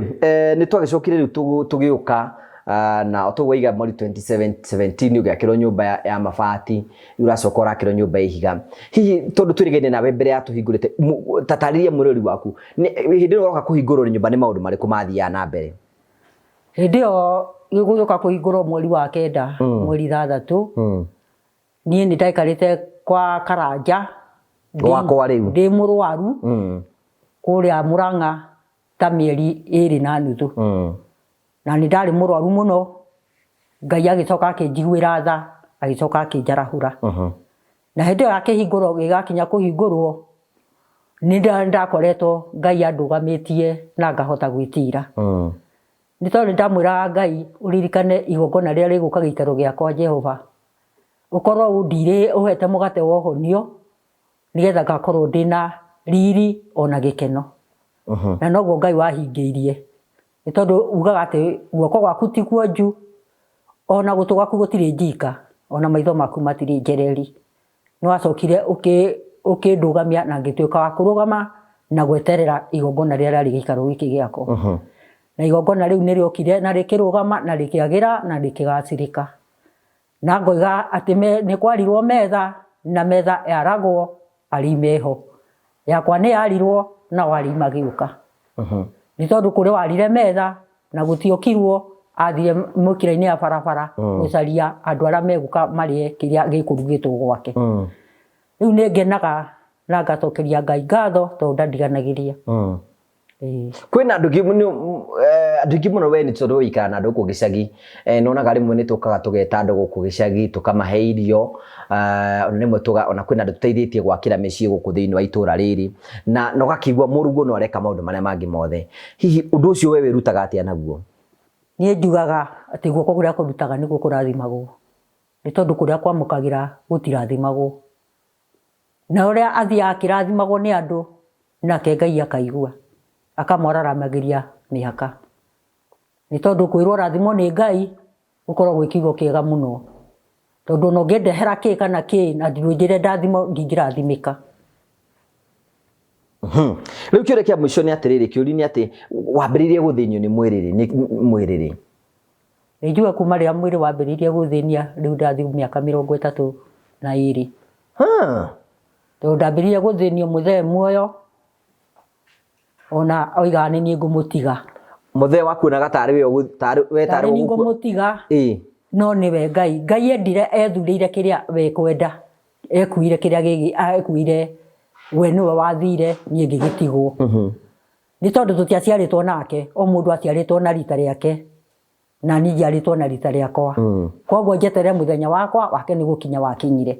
nĩ twagĩcokire rĩu tũgĩũka na o toguo waiga mweri 2017 ũgĩakĩrwo nyũmba ya mabati, rĩu ũracoka ũrakĩrwo nyũmba ya ihiga. Hihi tondũ twĩrĩgaine nawe mbere ya tũhingũrĩte, ta tarĩria mwĩroreri waku, hĩndĩ ĩyo ũroka kũhingũrwo nyũmba nĩ maũndũ marĩkũ mathiaga na mbere? Hĩndĩ ĩyo gũgĩũka kũhingũrwo mweri wa kenda, mweri ithathatũ, niĩ nĩ ndaikarĩte kwa Karanja Gwakwa rĩu. Ndĩ mũrwaru kũrĩa Mũrang'a ta mĩeri ĩrĩ na nuthu. Na nĩ ndarĩ mũrwaru mũno, Ngai agĩcoka akĩnjiguĩra tha, agĩcoka akĩnjarahũra. Na hĩndĩ ĩyo akĩhingũrwo gĩgakinya kũhingũrwo, nĩ ndakoretwo Ngai andũgamĩtie na ngahota gwĩtira. Nĩ tondũ nĩ ndamwĩraga Ngai ũririkane igongona rĩrĩa rĩgũka gĩikaro gĩakwa Jehova, ũkorwo ũndirĩ ũhete mũgate wa ũhonio, nĩgetha ngakorwo ndĩna riri ona gĩkeno. Na noguo Ngai wahingĩirie. Nĩ tondũ ugaga atĩ guoko gwaku ti kuonju, ona gũtũ gwaku gũtirĩ njika, ona maitho maku matirĩ njereri. Nĩ wacokire ũkĩndũgamia na ngĩtuĩka wa kũrũgama na gweterera igongona rĩrĩa rĩarĩ gĩikaro gĩkĩ gĩakwa. Na igongona rĩu nĩ rĩokire na rĩkĩrũgama na rĩkĩagĩra na rĩkĩgacĩrĩka. Na ngoiga atĩ nĩ kwarirwo metha na metha yaragwo arĩi meho. Yakwa nĩ yarirwo nao arĩi magĩũka. Nĩ tondũ kũrĩ warire metha na gũtiokirwo, athire mũkĩra-inĩ ya barabara gũcaria andũ arĩa megũka marĩe kĩrĩa gĩkũrugĩtwo gwake. Rĩu nĩ ngenaga na ngacokeria Ngai ngatho tondũ ndandiganagĩria. Kwĩna andũ aingĩ mũno, andũ aingĩ mũno we nĩ tondũ ũikaraga na andũ gũkũ gĩcagi, nĩwonaga rĩmwe nĩ tũkaga tũgeta andũ gũkũ gĩcagi tũkamahe irio, ona rĩmwe ona kwĩna andũ tũteithĩtie gwakĩra mĩciĩ gũkũ thĩinĩ wa itũra rĩrĩ, na ũgakĩigua mũrũguo no areka maũndũ marĩa mangĩ mothe. Hihi ũndũ ũcio we wĩrutaga atĩa naguo? Niĩ njugaga atĩ guoko kũrĩa kũrutaga nĩkuo kũrathimagwo, nĩ tondũ kũrĩa kwamũkagĩra gũtirathimagwo. Na ũrĩa athiaga akĩrathimagwo nĩ andũ, nake Ngai akaigua, akamwararamagĩria mĩhaka. Nĩ tondũ kwĩrwo ũrathimwo nĩ Ngai, gũkoragwo gwĩ kiugo kĩega mũno. Tondũ ona ũngĩndehera kĩ kana kĩ, na ndũnjĩre ndathimwo, ndingĩrathimĩka. Rĩu kĩũria kĩa mũico nĩ atĩrĩrĩ, kĩũria nĩ atĩ, wambĩrĩirie gũthĩnio nĩ mwĩrĩ rĩ? Nĩ mwĩrĩ rĩ? Nĩ njuge kuma rĩrĩa mwĩrĩ wambĩrĩirie gũthĩnia, rĩu ndathiĩ mĩaka 32. Tondũ ndambĩrĩirie gũthĩnio mũthee muoyo, ona oigaga nĩ niĩ ngũmũtiga. Mũthee wakuonaga tarĩ we tarĩ we tarĩ niĩ ngũmũtiga, no nĩwe Ngai. Ngai endire ethurĩire kĩrĩa we kwenda, ekuire kĩrĩa gĩgĩ, ekuire we nĩwe wathire, niĩ ngĩgĩtigwo. Nĩ tondũ tũtiaciarĩtwo nake, o mũndũ aciarĩtwo na rita rĩake, na niĩ njiarĩtwo na rita rĩakwa. Koguo njeterere mũthenya wakwa, wake nĩ gũkinya wakinyire.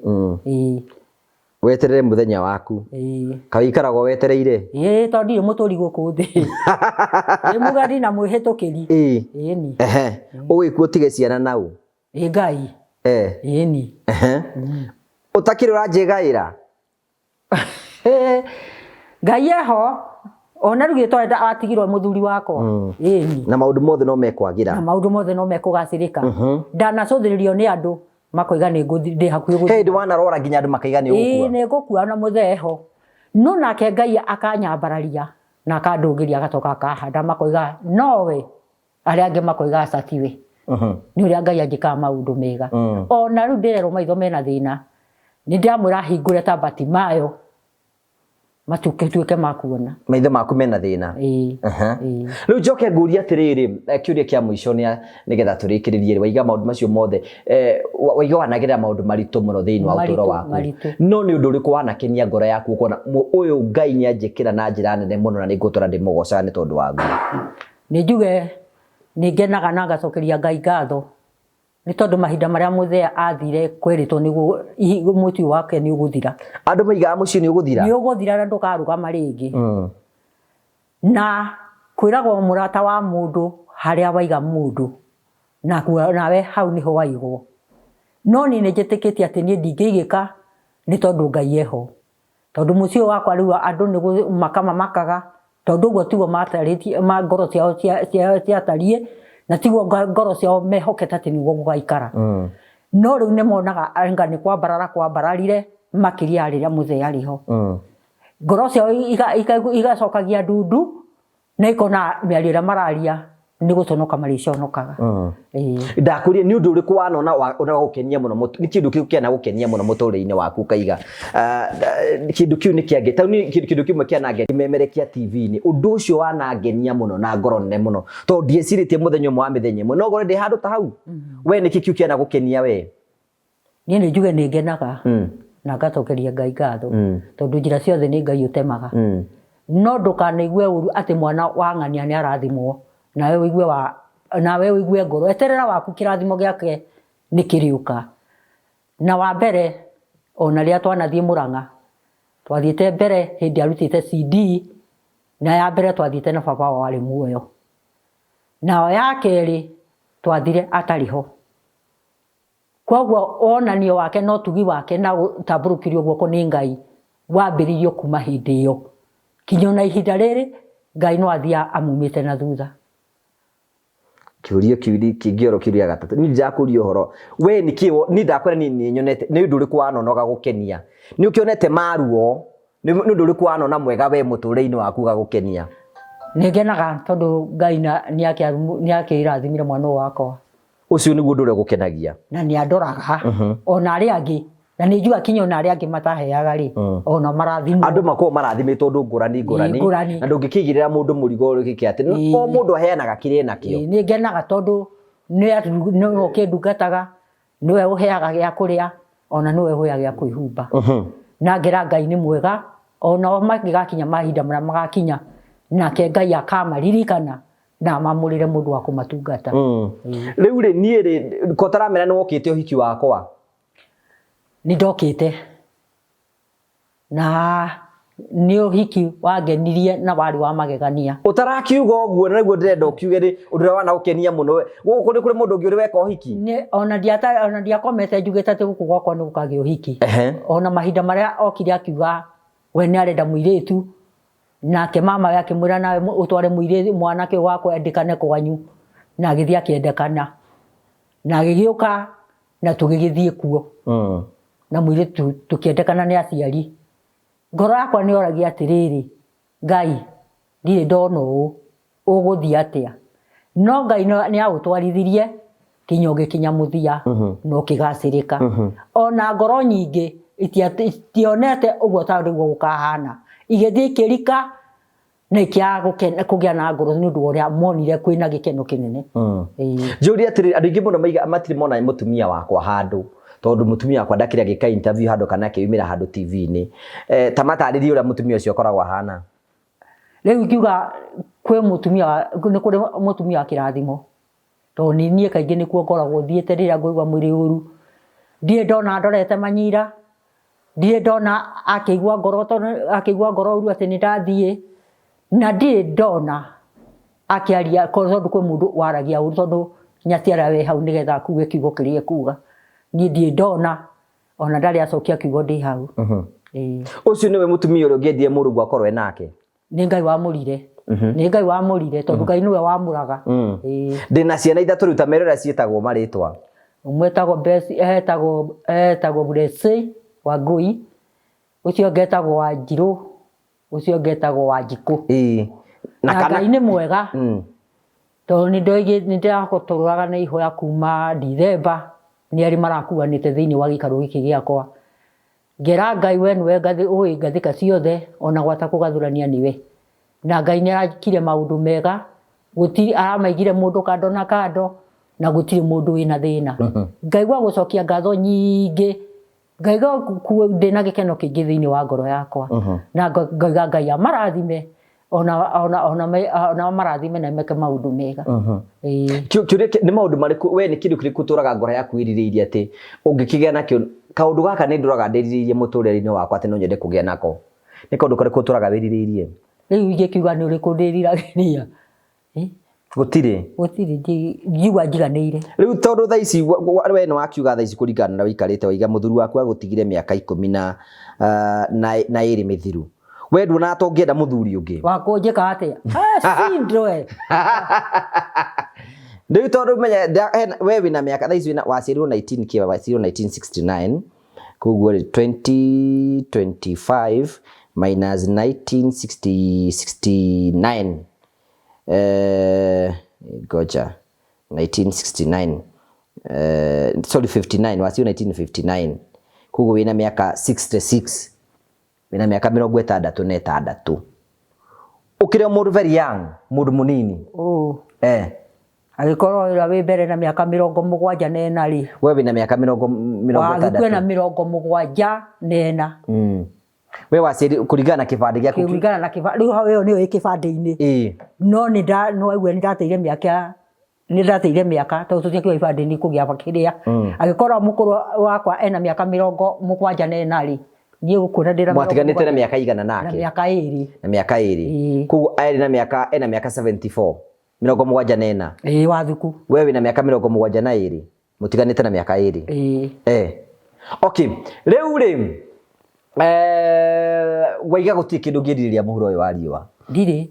Weterere mũthenya waku. Kaĩ ũikaragwo wetereire? Ĩĩ, tondũ ndirĩ mũtũri gũkũ thĩ. Ndĩ mũgeni na mwĩhĩtũkĩri. Ĩni. Ũgĩkua ũtige ciana na ũ? Ĩ Ngai. Ĩni. Ũtakĩrĩ ũranjĩgaĩra? Ngai eho ona rĩu gĩtwenda atigirwo mũthuri wakwa. Ĩni. Na maũndũ mothe no mekwagĩra. Na maũndũ mothe no mekũgacĩrĩka. Ndanacũthĩrĩrio nĩ andũ makoiga nĩ ngũthi ndĩ hakuhĩ gũthira. He hĩndĩ wanarwara nginya andũ makaiga nĩ ũgũkua. Ĩĩ nĩ ngũkua na mũthee ho. No nake Ngai akanyambararia na akandũgĩria agacoka akahanda makoiga nowe, arĩa angĩ makoiga aca tiwe. Nĩ ũrĩa Ngai anjĩkaga maũndũ mega. Ona rĩu ndĩrerwo maitho mena thĩna, nĩ ndĩramwĩra ahingũre ta Batimayo matuĩke ma kuona. Maitho maku mena thĩna? Ĩĩ. Rĩu njoke ngũrie atĩrĩrĩ, kĩũria kĩa mũico nĩgetha tũrĩkĩrĩrie rĩ, waiga maũndũ macio mothe, waiga wanagerera maũndũ maritũ mũno thĩinĩ wa ũtũũro waku. No nĩ ũndũ ũrĩkũ wanakenia ngoro yaku ũkona ũyũ Ngai nĩ anjĩkĩra na njĩra nene mũno na nĩ ngũtũra ndĩmũgocaga nĩ tondũ waguo? Nĩ njuge nĩ ngenaga na ngacokeria Ngai ngatho nĩ tondũ mahinda marĩa mũthee athire kwerĩtwo mũciĩ wake nĩ ũgũthira. Andũ maigaga mũciĩ nĩ ũgũthira? Nĩ ũgũthira na ndũkarũgama rĩngĩ. Na Kwĩragwo mũrata wa mũndũ harĩa waiga mũndũ nawe hau nĩho waigwo. No niĩ nĩ njĩtĩkĩtie atĩ niĩ ndingĩigĩka nĩ tondũ Ngai eho. Tondũ mũciĩ ũyũ wakwa rĩu andũ nĩ makamamakaga tondũ ũguo tiguo matarĩtie ma ngoro ciao ciatariĩ na tiguo ngoro ciao mehokete atĩ nĩguo gũgaikara. No rĩu nĩ monaga anga nĩ kwambarara kwambararire makĩria ya rĩrĩa mũthee arĩ ho. Ngoro ciao igacokagia ndundu na ikona mĩario ĩrĩa mararia nĩ gũconoka marĩconokaga. Ndakũria nĩ ũndũ ũrĩkũ wanona ũragũkenia mũno, nĩ kĩndũ kĩu kĩanagũkenia mũno mũtũrĩre-inĩ waku ũkaiga kĩndũ kĩu nĩ kĩange tondũ niĩ kĩndũ kĩmwe kĩanangenia memerekia TV-inĩ, ũndũ ũcio wanangenia mũno na ngoro nene mũno tondũ ndiecirĩtie mũthenya ũmwe wa mĩthenya ĩmwe no ngore ndĩ handũ ta hau. We nĩkĩ kĩu kĩanagũkenia we? Niĩ nĩ njuge nĩ ngenaga na ngacokeria Ngai ngatho tondũ njĩra ciothe nĩ Ngai ũtemaga. No ndũkanaigue ũru atĩ mwana wa ng'ania nĩ arathimwo nawe ũigue wa nawe ũigue ngoro. Eterera waku kĩrathimo gĩake nĩ kĩrĩũka. Na wa mbere ona rĩrĩa twanathiĩ Mũrang'a, twathiĩte mbere hĩndĩ arutĩte CD na ya mbere twathiĩte na baba wao arĩ muoyo. Nayo ya kerĩ twathire atarĩ ho. Kwoguo wonanio wake na ũtugi wake na gũtambũrũkĩrio guoko nĩ Ngai wambĩrĩirio kuma hĩndĩ ĩyo. Kinya ona ihinda rĩrĩ Ngai no athiaga amumĩte na thutha. Kĩũria kĩu kĩngĩ oro kĩũria gatatũ niĩ ndirakũria ũhoro we nĩ kĩ niĩ ndakwĩra niĩ nĩ nyonete nĩ ũndũ ũrĩkũ wanona ũgagũkenia nĩ ũkĩonete maruo nĩ ũndũ ũrĩkũ wanona mwega we mũtũrĩre-inĩ waku ũgagũkenia? Nĩ ngenaga tondũ Ngai nĩ akĩrathimire mwana ũyũ wakwa. Ũcio nĩguo ũndũ ũrĩa ũgũkenagia. Na nĩ andoraga ona arĩa angĩ na nĩ njuga kinya ona arĩa angĩ mataheaga rĩ ona marathimwo. Andũ makoragwo marathimĩtwo ũndũ ngũrani ngũrani ngũrani. Na ndũngĩkĩigĩrĩra mũndũ mũrigo gĩkĩ atĩ o mũndũ aheanaga kĩrĩa enakĩo. Nĩ ngenaga tondũ nĩwe ũkĩndungataga, nĩwe ũheaga gĩa kũrĩa ona nĩwe ũheaga gĩa kwĩhumba. Na ngera Ngai nĩ mwega onao mangĩgakinya mahinda marĩa magakinya nake Ngai akamaririkana na mamũrĩre mũndũ wa kũmatungata. Rĩu rĩ niĩ rĩ ko taramera nĩ wokĩte ũhiki wakwa? Nĩ ndokĩte na nĩ ũhiki wangenirie na warĩ wa magegania. Ũtarakiuga ũguo na nĩguo ndĩrenda ũkiuge rĩ ũndũ ũrĩa wanagũkenia mũno we gũkũ nĩ kũrĩ mũndũ ũngĩ ũrĩ weka ũhiki? Ona ndiakomete njugĩte atĩ gũkũ gwakwa nĩ gũkagĩa ũhiki. Ona mahinda marĩa okire akiuga we nĩ arenda mũirĩtu nake mama we akĩmwĩra nawe ũtware mũirĩtu mwanake ũyũ wakwa endekane kwanyu na agĩthiĩ akĩendekana na agĩgĩũka na tũgĩgĩthiĩ kuo na mũirĩtu tũkĩendekana nĩ aciari. Ngoro yakwa nĩ yoragia atĩrĩrĩ, Ngai ndirĩ ndona ũũ ũgũthiĩ atĩa? No Ngai nĩ aũtwarithirie kinya ũgĩkinya mũthia na ũkĩgacĩrĩka. Ona ngoro nyingĩ itionete ũguo ta nĩguo gũkahana, igĩthiĩ ikĩrika na ikĩaga kũgĩa na ngoro nĩ ũndũ wa ũrĩa monire kwĩna gĩkeno kĩnene. Njũrie atĩrĩrĩ, andũ aingĩ mũno maiga matirĩ mona mũtumia wakwa handũ tondũ mũtumia wakwa ndakĩrĩ agĩka interview handũ kana akĩyumĩra handũ TV-inĩ. Ta matarĩrie ũrĩa mũtumia ũcio akoragwo ahana. Rĩu ingiuga kwĩ mũtumia, nĩ kũrĩ mũtumia wa kĩrathimo tondũ nĩ niĩ kaingĩ nĩkuo ngoragwo thiĩte rĩrĩa ngũigua mwĩrĩ ũru. Ndirĩ ndona ndorete manyira, ndirĩ ndona akĩigua ngoro tondũ akĩigua ngoro ũru atĩ nĩ ndathiĩ, na ndirĩ ndona akĩaria tondũ kwĩ mũndũ waragia ũru tondũ nyaciara wĩ hau nĩgetha akuge kiugo kĩrĩa ekuga. Niĩ ndirĩ ndona ona ndarĩ acokia kiugo ndĩ hau. Ĩĩ. Ũcio nĩwe mũtumia ũrĩa ũngĩendire mũrũguo akorwo e nake? Nĩ Ngai wamũrire. Nĩ Ngai wamũrire tondũ Ngai nĩwe wamũraga. Ĩĩ. Ndĩna ciana ithatũ rĩu ta mere ũrĩa ciĩtagwo marĩtwa. Ũmwe etagwo Besi, etagwo etagwo Blessy Wangũi, ũcio ũngĩ etagwo Wanjirũ, ũcio ũngĩ etagwo Wanjikũ. Ĩĩ. Na Ngai nĩ mwega tondũ nĩ ndĩratũraga na ihoya kuma Ndithemba nĩ arĩ marakuanĩte thĩinĩ wa gĩikaro gĩkĩ gĩakwa. Ngera Ngai we nĩwe ũĩ ngathĩka ciothe ona gwata kũgathũrania nĩwe. Na Ngai nĩ arakire maũndũ mega, gũtirĩ aramaigire mũndũ kando na kando na gũtirĩ mũndũ wĩna thĩna. Ngaigua gũcokia ngatho nyingĩ, ngaigua ndĩna gĩkeno kĩingĩ thĩinĩ wa ngoro yakwa. Na ngauga Ngai amarathime ona amarathime na meke maũndũ mega. Ĩĩ. Kĩũria nĩ maũndũ marĩkũ we nĩ kĩndũ kĩrĩkũ ũtũraga ngoro yaku ĩrirĩirie atĩ ũngĩkĩgĩa nakĩo kaũndũ gaka nĩ ndũraga ndĩrirĩirie mũtũrĩre-inĩ wakwa atĩ no nyende kũgĩa nako. Nĩ kaũndũ karĩkũ ũtũraga wĩrirĩirie? Rĩu ingĩkiuga nĩ ũrĩkũ ndĩriragĩria? Gũtirĩ. Gũtirĩ, njigua njiganĩire. Rĩu tondũ thaa ici we nĩ wakiuga thaa ici kũringana na ũikarĩte waiga mũthuri waku agũtigire mĩaka ikũmi na na ĩrĩ mĩthiru. We nduonaga ta ũngĩenda mũthuri ũngĩ? Wa kũnjĩka atĩa? Cindwe. Rĩu tondũ menya we wĩna mĩaka thaa ici wĩna waciarirwo 19 kĩ waciarirwo 1969 koguo rĩ 2025 minus 1969 ngoja 1969 sorry 59 waciarirwo 1959 koguo wĩna mĩaka 66 wĩna mĩaka 66 ũkĩrĩ o mũndũ very young mũndũ mũnini. Angĩkorwo wĩra wĩ mbere na mĩaka 74 rĩ, we wĩna mĩaka mĩrongo wagĩkue na ĩtandatũ. 74. We waciari kũringana na kĩbandĩ gĩaku kũringana na kĩbandĩ rĩu hau ĩyo nĩyo ĩ kĩbandĩ-inĩ. No nĩ nda no waigua nĩ ndateire mĩaka, nĩ ndateire mĩaka tondũ tũtiakiuga ibandĩ nĩ kũgĩa kĩrĩa. Angĩkorwo mũkũrũ wakwa ena mĩaka 74 rĩ, niĩ gũkuona ndĩna Mwatiganĩte na mĩaka igana na nake? Mĩaka 2. Na mĩaka 2. Koguo arĩ na mĩaka ena mĩaka 74 74. Ĩĩ, wathuku. We wĩna mĩaka 72 mũtiganĩte na mĩaka 2. Okay, rĩu rĩ waiga gũtirĩ kĩndũ ũngĩrirĩria mũhuro ũyũ wa riũa? Ndirĩ.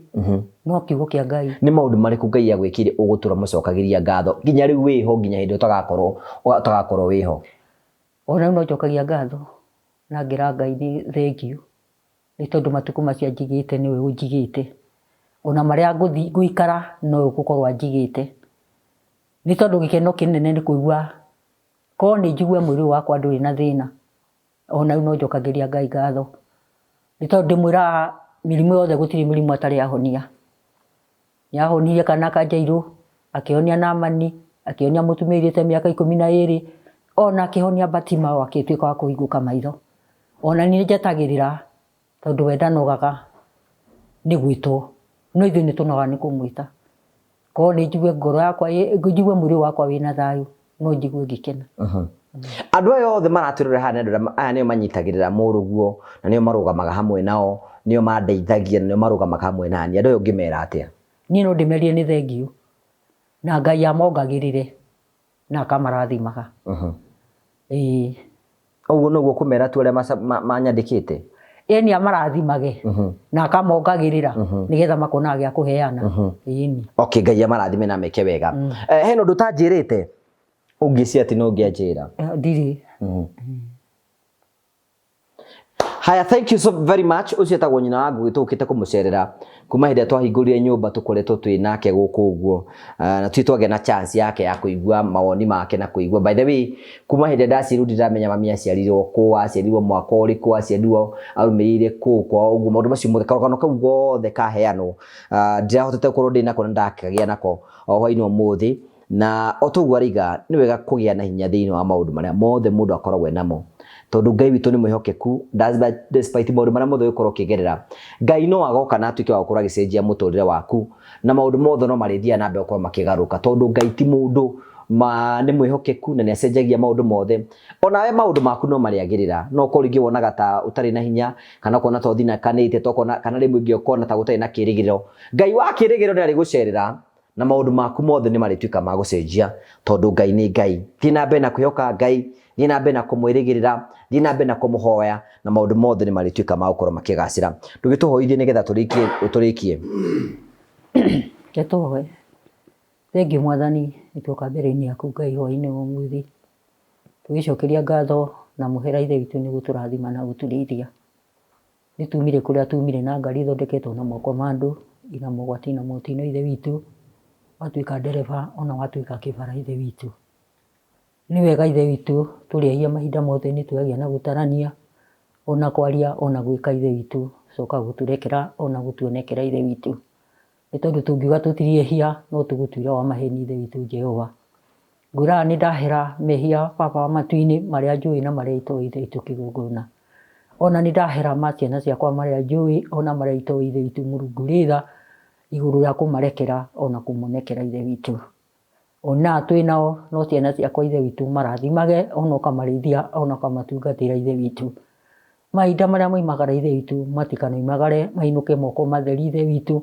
No kiugo kĩa Ngai. Nĩ maũndũ marĩkũ Ngai agwĩkĩire ũgũtũra mũcokagĩria ngatho nginya rĩu wĩho nginya hĩndĩ ũtagakorwo wĩho? Ona rĩu no njokagia ngatho na ngĩra Ngai nĩ thengiũ nĩ tondũ matukũ macio anjigĩte nĩwe ũnjigĩte, ona marĩa ngũthiĩ ngũikara nowe ũgũkorwo anjigĩte, nĩ tondũ gĩkeno kĩnene nĩ kũigua korwo nĩ njigue mwĩrĩ ũyũ wakwa ndũrĩ na thĩna, ona rĩu no njokagĩria Ngai ngatho nĩ tondũ ndĩmwĩraga mĩrimũ yothe gũtirĩ mĩrimũ atarĩ ahonia. Nĩ ahonirie kana ka Jairũ, akĩhonia Naamani, akĩhonia mũtumia ũirĩte mĩaka 12, ona akĩhonia Bartimayo akĩtuĩka wa kũhingũka maitho. Ona niĩ njetagĩrĩra tondũ we ndanogaga nĩ gwĩtwo, no ithuĩ nĩ tũnogaga nĩ kũmwĩta. Korwo nĩ njigue ngoro yakwa, njigue mwĩrĩ wakwa wĩna thayũ, no njigue ngĩkena. Andũ aya othe maratwĩrorera haha nĩ andũ aya nĩo manyitagĩrĩra mũrũguo na nĩo marũgamaga hamwe nao, nĩo mandeithagia na nĩo marũgamaga hamwe nani. Andũ aya ũngĩmera atĩa? Niĩ no ndĩmerire nĩ thengiũ na Ngai amongagĩrĩre na akamarathimaga. Ĩĩ. Ũguo noguo kũmera tu arĩa manyandĩkĩte? Ĩni amarathimage na akamongagĩrĩra nĩgetha makonaga gĩa kũheana. Ĩni. Okay, Ngai amarathime na meke wega. Hena ũndũ ũtanjĩrĩte ũngĩcia atĩ no ũngĩanjĩra? Ndirĩ. Haya, thank you so very much. Ũcio etagwo nyina wa Ngũgĩ, tũkĩte kũmũcerera kuma hĩndĩ ĩrĩa twahingũrire nyũmba tũkoretwo twĩ nake gũkũ ũguo, na tũtirĩ twagĩa na chance yake ya kũigua mawoni make na kũigua. By the way, kuma hĩndĩ ĩrĩa ndaciarirwo ndirĩ ndamenya mami aciarirwo kũ, aciarirwo mwaka ũrĩkũ, aciarirwo arũmĩrĩire kũ kwao ũguo, maũndũ macio mothe, karũgano kau gothe kaheanwo, ndirahotete gũkorwo ndĩ nako na ndakagĩa nako o hwainĩ ũmũthĩ. Na o ta ũguo araiga, nĩ wega kũgĩa na hinya thĩinĩ wa maũndũ marĩa mothe mũndũ akoragwo e namo, tondũ Ngai witũ nĩ mwĩhokeku, despite maũndũ marĩa mothe ũgĩkorwo ũkĩgerera, Ngai no agoka na atuĩke wa gũkorwo agĩcenjia mũtũrĩre waku, na maũndũ mothe no marĩthiaga na mbere gũkorwo makĩgarũrũka, tondũ Ngai ti mũndũ, nĩ mwĩhokeku na nĩ acenjagia maũndũ mothe. Onawe maũndũ maku no marĩagĩrĩra, no ũkorwo rĩngĩ wonaga ta ũtarĩ na hinya, kana ũkona ta ũthinakanĩte, kana rĩmwe rĩngĩ ũkona ta gũtarĩ na kĩrĩgĩrĩro. Ngai wa kĩrĩgĩrĩro nĩ arĩgũcerera, na maũndũ maku mothe nĩ marĩtuĩka ma gũcenjia, tondũ Ngai nĩ Ngai. Thiĩ na mbere na kwĩhoka Ngai, thiĩ na mbere na kũmwĩrĩgĩrĩra, thiĩ na mbere na kũmũhoya, na maũndũ mothe nĩ marĩtuĩka ma gũkorwo makĩgacĩra. Ndũgĩtũhoithie nĩgetha tũrĩkie ũtũrĩkie. Reke tũhoe. Thengiũ Mwathani, nĩ tuoka mbere-inĩ yaku Ngai hwaĩ-inĩ wa ũmũthĩ, tũgĩcokeria ngatho na mũhera Ithe witũ nĩ gũtũrathima na gũtũrĩithia. Nĩ tumire kũrĩa tumire na ngari ithondeketwo na moko ma andũ, ina mogwati na motino Ithe witũ, watuĩka ndereba ona watuĩka kĩbara Ithe witũ. Nĩ wega Ithe witũ tũrĩ ehia mahinda mothe nĩ twĩhagia na gũtarania, ona kwaria ona gwĩka Ithe witũ, coka gũtũrekera ona gũtuonekera Ithe witũ. Nĩ tondũ tũngiuga tũtirĩ ehia no tũgũtuĩre wa maheni Ithe witũ Jehova. Ngwĩraga nĩ ndahera mehia Baba wa matu-inĩ marĩa njũĩ na marĩa itoĩ Ithe witũ kĩgongona. Ona nĩ ndahera ma ciana ciakwa marĩa njũĩ ona marĩa itoĩ Ithe witũ Mũrungu rĩ tha igũrũ rĩa kũmarekera ona kũmonekera Ithe witũ. Ona twĩ nao no ciana ciakwa Ithe witũ marathimage ona ũkamarĩithia ona ũkamatungatĩra Ithe witũ. Mahinda marĩa moimagara Ithe witũ matikanoimagare mainũke moko matheri Ithe witũ.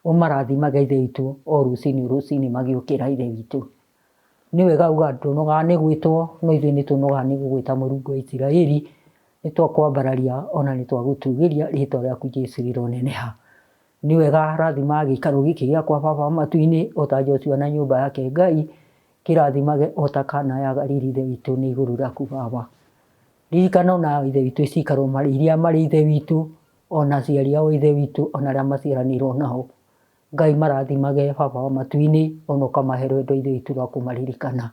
Ũmarathimage Ithe witũ o rũcinĩ rũcinĩ magĩũkĩra Ithe witũ. Nĩ wega uga ndũnogaga nĩ gwĩtwo, no ithuĩ nĩ tũnogaga nĩ gũgwĩta Mũrungu wa Isiraeli. Nĩ twakwambararia ona nĩ twagũtũgĩria, rĩtwa rĩaku Jesũ rĩroneneha. Nĩ wega rathima gĩikaro gĩkĩ gĩakwa Baba wa matu-inĩ, o ta Joshua na nyũmba yake Ngai, kĩrathimage o ta Kana ya Galili Ithe witũ nĩ igũrũ rĩaku Baba. Ririkana ona Ithe witũ cikaro iria marĩ Ithe witũ, ona aciari ao Ithe witũ, ona arĩa maciaranĩirwo nao. Ngai marathimage Baba wa matu-inĩ, ona ũkamahe rwendo Ithe witũ rwa kũmaririkana.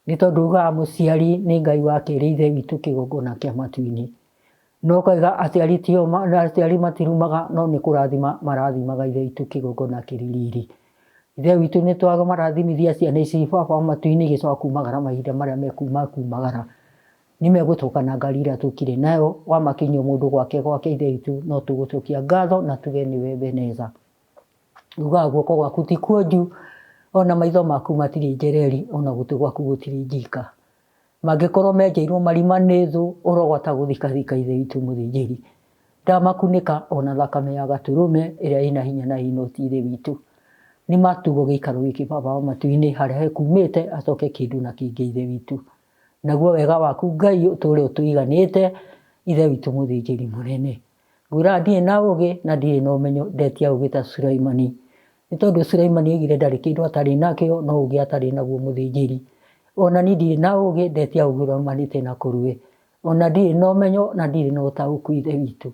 Nĩ tondũ ugaga mũciari nĩ Ngai wa kerĩ Ithe witũ kĩgongona kĩa matu-inĩ. Na ũkauga aciari tio aciari matirumaga no nĩ kũrathima marathimaga Ithe witũ kĩgongona kĩrĩ riri. Ithe witũ nĩ twamarathimithia ciana ici Baba wa matu-inĩ igĩcoka kumagara mahinda marĩa mekuma kumagara. Nĩ megũcoka na ngari ĩrĩa tũkire nayo, wamakinyia o mũndũ gwake gwake Ithe witũ no tũgũcokia ngatho na tuge nĩwe Ebeneza. Ugaga guoko gwaku ti kuonju, ona maitho maku matirĩ njereri, ona gũtũ gwaku gũtirĩ njika. Mangĩkorwo menjeirwo marima nĩ thũ, ũrogwata gũthikathika Ithe witũ mũthĩnjĩri. Ndamakunĩka ona thakame ya gatũrũme ĩrĩa ĩna hinya na ĩna ũti Ithe witũ. Nĩ matugo gĩikaro gĩkĩ Baba wa matu-inĩ harĩa hekumĩte acoke kĩndũ na kĩngĩ Ithe witũ. Naguo wega waku Ngai ũtũre ũtũiganĩte Ithe witũ mũthĩnjĩri mũnene. Ngwĩraga ndirĩ na ũgĩ na ndirĩ na ũmenyo, ndetia ũgĩ ta Sulaimani. Nĩ tondũ Sulaimani oigire ndarĩ kĩndũ atarĩ nakĩo, no ũgĩ atarĩ naguo mũthĩnjĩri. Ona niĩ ndirĩ na ũgĩ, ndetia ũgĩ ũrĩa umanĩte na kũrĩ we. Ona ndirĩ na ũmenyo na ndirĩ na ũtaũku Ithe witũ.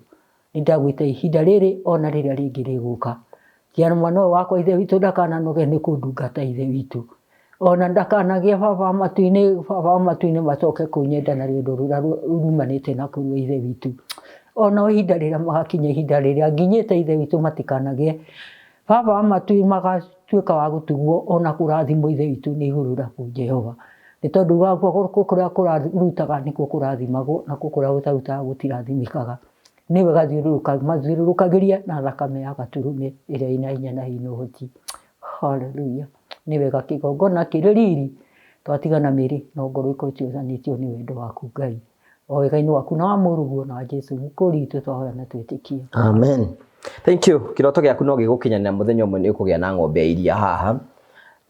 Nĩ ndagwĩta ihinda rĩrĩ ona rĩrĩa rĩngĩ rĩgũka. Njiara mwana ũyũ wakwa Ithe witũ ndakananoge nĩ kũndungata Ithe witũ. Ona ndakanagĩe Baba wa matu-inĩ, Baba wa matu-inĩ macoke kũnyenda na rwendo rũrĩa rumanĩte na kũrĩ Ithe witũ. Ona ihinda rĩrĩa magakinya ihinda rĩrĩa nginyĩte Ithe witũ matikanagĩe Baba wa matu-inĩ magatuĩka wa gũtugwo ona kũrathimwo Ithe witũ nĩ igũrũ rĩaku Jehova. Nĩ tondũ kũrĩa kũrarutaga nĩkuo kũrathimagwo nakuo kũrĩa gũtarutaga gũtirathimĩkaga. Nĩ wega mathiũrũrũkagĩrie na thakame ya gatũrũme ĩrĩa ĩna hinya na ĩna ũhoti. Hallelujah. Nĩ wega kĩgongona kĩrĩ riri, twatigana mĩĩrĩ no ngoro ikorwo ciohanĩtio nĩ wendo waku Ngai. O wega-inĩ waku na wa mũrũguo na wa Jesu mũkũri witũ twahoya na twĩtĩkie. Amen. Thank you. Kĩroto gĩaku no gĩgũkinyanĩra mũthenya ũmwe nĩ ũkũgĩa na ng'ombe ya iria haha.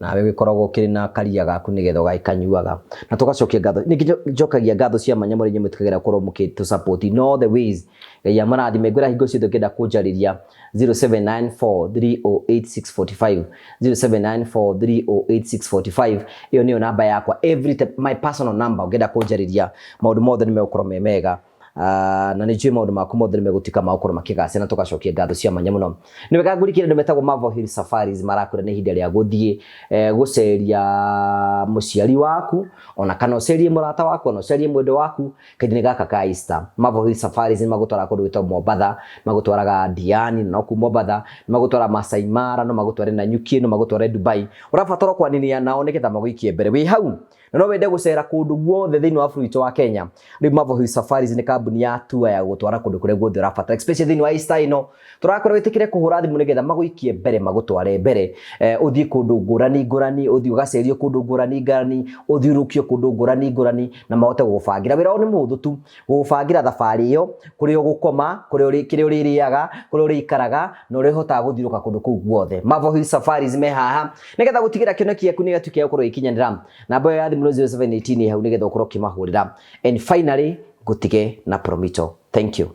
Nawe gĩkoragwo kĩrĩ na karia gaku nĩgetha ũgagĩkanyuaga. Na tũgacokia ngatho. Ningĩ njokagia ngatho cia mwanya mũrĩ inyuĩ mũtĩkagĩra gũkorwo mũkĩtũ support in all the ways. Ngai amũrathime. Ngwĩra hingo ciothe ũngĩenda kũnjarĩria 0794308645 0794308645 ĩyo nĩyo namba yakwa every time, my personal number ũngĩenda kũnjarĩria maũndũ mothe nĩ megũkorwo me mega. Na nĩ njũĩ maũndũ maku mothe nĩ megũtuĩka ma gũkorwo makĩgacĩra na tũgacokia ngatho cia mwanya mũno. Nĩ wega ngũrikĩre andũ metagwo Marvel Hill Safaris marakwĩra nĩ ihinda rĩa gũthiĩ gũceria mũciari waku ona kana ũcerie mũrata waku ona ũcerie mwendwa waku kahinda-inĩ gaka ka Easter. Marvel Hill Safaris nĩ magũtwaraga kũndũ gwĩtagwo Mombatha, magũtwaraga Diani na nokuo Mombatha, nĩ magũtwaraga Masai Mara, no magũtware Nanyuki, no magũtware Dubai. Ũrabatara kwanĩria nao nĩgetha magũikie mbere. Wĩ hau na no wende gũcera kũndũ guothe thĩinĩ wa bũrũri witũ wa Kenya. Rĩu Marvel Hill Safaris nĩ kambuni ya tour ya gũgũtwara kũndũ kũrĩa guothe ũrabatara especially thĩinĩ wa Easter ĩno. Tũrakwĩra wĩtĩkĩre kũhũra thimũ nĩgetha magũikie mbere magũtware mbere ũthiĩ kũndũ ngũrani ngũrani, ũthiĩ ũgacerio kũndũ ngũrani ngũrani, ũthiũrũrũkio kũndũ ngũrani ngũrani na mahote gũgũbangĩra. Wĩra wao nĩ mũhũthũ tu, gũgũbangĩra thabarĩ ĩyo, kũrĩa ũgũkoma, kũrĩa kĩrĩa ũrĩrĩaga, kũrĩa ũrĩikaraga na ũrĩa ũhotaga gũthiũrũrũka kũndũ kũu guothe. Marvel Hill Safaris me haha nĩgetha gũtigĩrĩra kĩoneki gĩaku nĩ gĩatuĩka gĩa gũkorwo gĩgĩkinyanĩra. Namba ĩyo ya thimũ nĩ 0718 ĩ hau nĩgetha ũkorwo ũkĩmahũrĩra. And finally ngũtige na Promito. Thank you.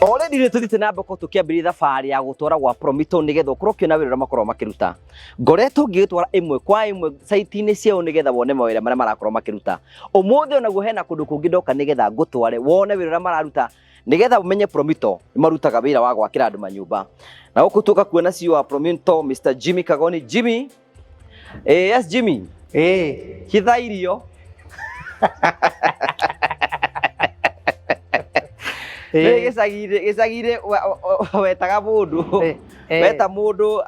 Already nĩ tũthiĩte na mbere tũkĩambĩrĩria thabarĩ ya gũtwara gwa Promito nĩgetha ũkorwo ũkĩona wĩra ũrĩa makoragwo makĩruta. Ngoretwo ngĩgĩtwara ĩmwe kwa ĩmwe site-inĩ ciao nĩgetha wone mawĩra marĩa marakorwo makĩruta. Ũmũthĩ onaguo hena kũndũ kũngĩ ndoka nĩgetha ngũtware wone wĩra ũrĩa mararuta nĩgetha ũmenye Promito nĩ marutaga wĩra wa gwakĩra andũ manyũmba. Na gũkũ tũka kuona CEO wa Promito Mr. Jimmy Kagoni. Jimmy, yes Jimmy. Hitha irio. Nĩ gĩcagi-inĩ wetaga mũndũ weta mũndũ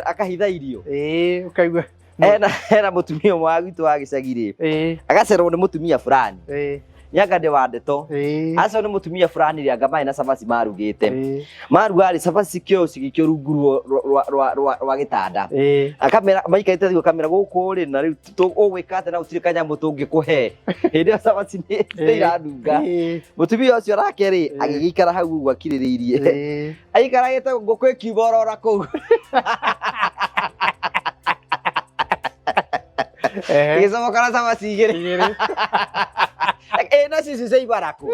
akahitha irio. Ũkaigua Hena mũtumia ũmwe wa gwitũ wa gĩcagi rĩ, agacererwo nĩ mũtumia fulani. Nyanga ndĩ wa ndeto. Acio nĩ mũtumia fulani rĩ, anga marĩ na cabaci marugĩte. Maruga rĩ, cabaci cikĩoywo cigĩikio rungu rwa gĩtanda. Akamera maikarĩte thĩ, akamera gũkũ rĩ, na rĩu ũgwĩka atĩa na gũtirĩ kanyamũ tũngĩkũhe. Hĩndĩ ĩyo cabaci nĩ iranunga. Mũtumia ũcio nake rĩ, agĩgĩikara hau ũguo akirĩrĩirie. Aikaragĩte ngũkũ ĩkiuma orora kũu. Ĩgĩcomoka na cabaci igĩrĩ. Igĩrĩ. Ĩ nacio icio cia ibarakũ.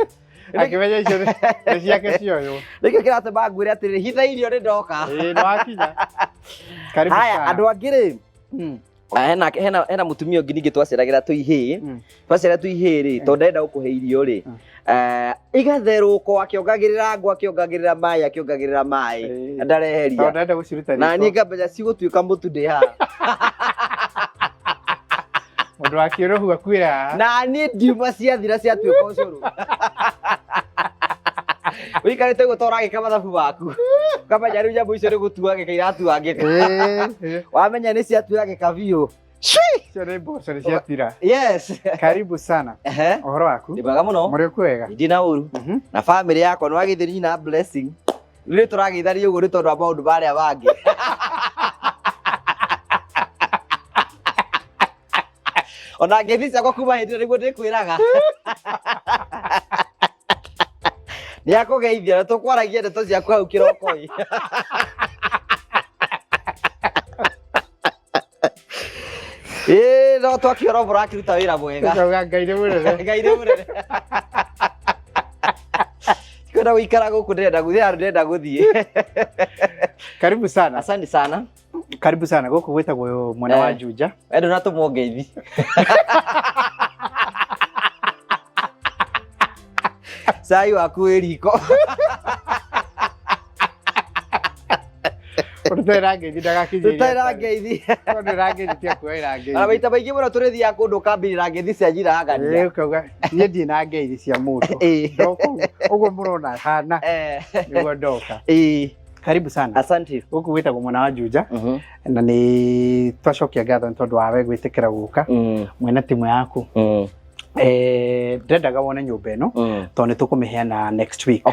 Akĩmenya icio nĩ ciake cioywo. Nĩkĩo kĩratũma ngwĩre atĩrĩrĩ, hitha irio nĩ ndoka. Ĩĩ, nĩ wakinya. Karibu Haya, sana. andũ angĩ rĩ, hena mũtumia ũngĩ ningĩ twaceragĩra twĩ ihĩĩ. Twacerera twĩ ihĩĩ rĩ, tondũ ndarenda gũkũhe irio rĩ, igatherũko akĩongagĩrĩra ngũ, akĩongagĩrĩra maĩ, akĩongagĩrĩra maĩ, ndareheria. Tondũ ndarenda gũciruta Na riko. niĩ ngamenya cigũtuĩka mũtu ndĩ haha. Mũndũ wa kĩũrũhu akuĩra haha. Na niĩ ndiuma ciathira ciatuĩka ũcũrũ. Ũikarĩte ũguo ta ũragĩka mathabu maku. Ũkamenya rĩu nyamũ icio nĩ gũtuangĩka iratuangĩka. Wamenya nĩ ciatuangĩka biũ. Icio nĩ mboco nĩ ciatira. Yes. Karibu sana. Ũhoro waku? Nĩ mwega mũno. Mũrĩ okuo wega? Ndirĩ na ũru. Na family yakwa nĩ wagĩthĩ nyina Blessing. Rĩu tũrageithania ũguo nĩ tondũ wa maũndũ marĩa mangĩ. Ona ngeithi ciakwa kuma hĩndĩ ĩyo nĩguo ndĩkwĩraga. Nĩ akũgeithia na tũkwaragia ndeto ciaku hau kĩroko-ĩ. Ĩĩ no twakĩona mũrakĩruta wĩra mwega. Tũkauga Ngai nĩ mũnene. Ngai nĩ mũnene. Kwenda gũikara gũkũ ndĩrenda gũthiĩ handũ ndĩrenda gũthiĩ. Karibu sana. Asante sana. Karibu sana. Gũkũ gwĩtagwo mwena wa Juja. We ndũnatũmwo ngeithi. Cai waku wĩ riko. Ũtũtwarĩra ngeithi ndagakinyie. Tũtwarĩra ngeithi. Tondũ ngeithi tia kuoera ngeithi. Ona maita maingĩ mũno tũrĩthiaga kũndũ ũkambĩrĩra ngeithi cia njira ngania. Ĩĩ, ũkauga niĩ ndirĩ na ngeithi cia mũndũ. Ndoka ũguo mũrona hana nĩguo ndoka. Karibu sana. Asante. Gũkũ gwĩtagwo mwena wa Juja. Na nĩ twacokia ngatho nĩ tondũ wawe gwĩtĩkĩra gũka mwena timu yaku. Ndĩrendaga wone nyũmba ĩno tondũ nĩ tũkũmĩheana next week.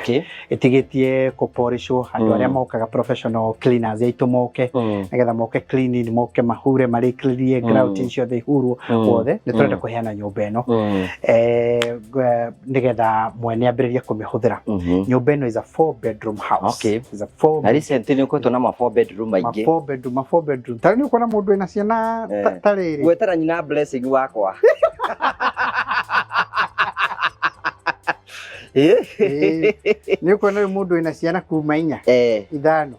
Ĩtigĩtie kũporishwo andũ arĩa mokaga professional cleaners aitũ moke nĩgetha moke cleaning, moke mahure marĩkĩrĩrie grouting ciothe ihurwo wothe. Nĩ tũrenda kũheana nyũmba ĩno nĩgetha mwene ambĩrĩrie kũmĩhũthĩra. Nyũmba ĩno is a 4 bedroom house. Is a 4 Na recently nĩ ũkoretwo na ma 4 bedroom maingĩ. Ma 4 bedroom, ma 4 bedroom. Ta rĩu nĩ ũkuona mũndũ wĩna ciana ta rĩrĩ. Gwetera nyina Blessing wakwa. Nĩ ũkuona rĩu mũndũ wĩna ciana kuma inya ithano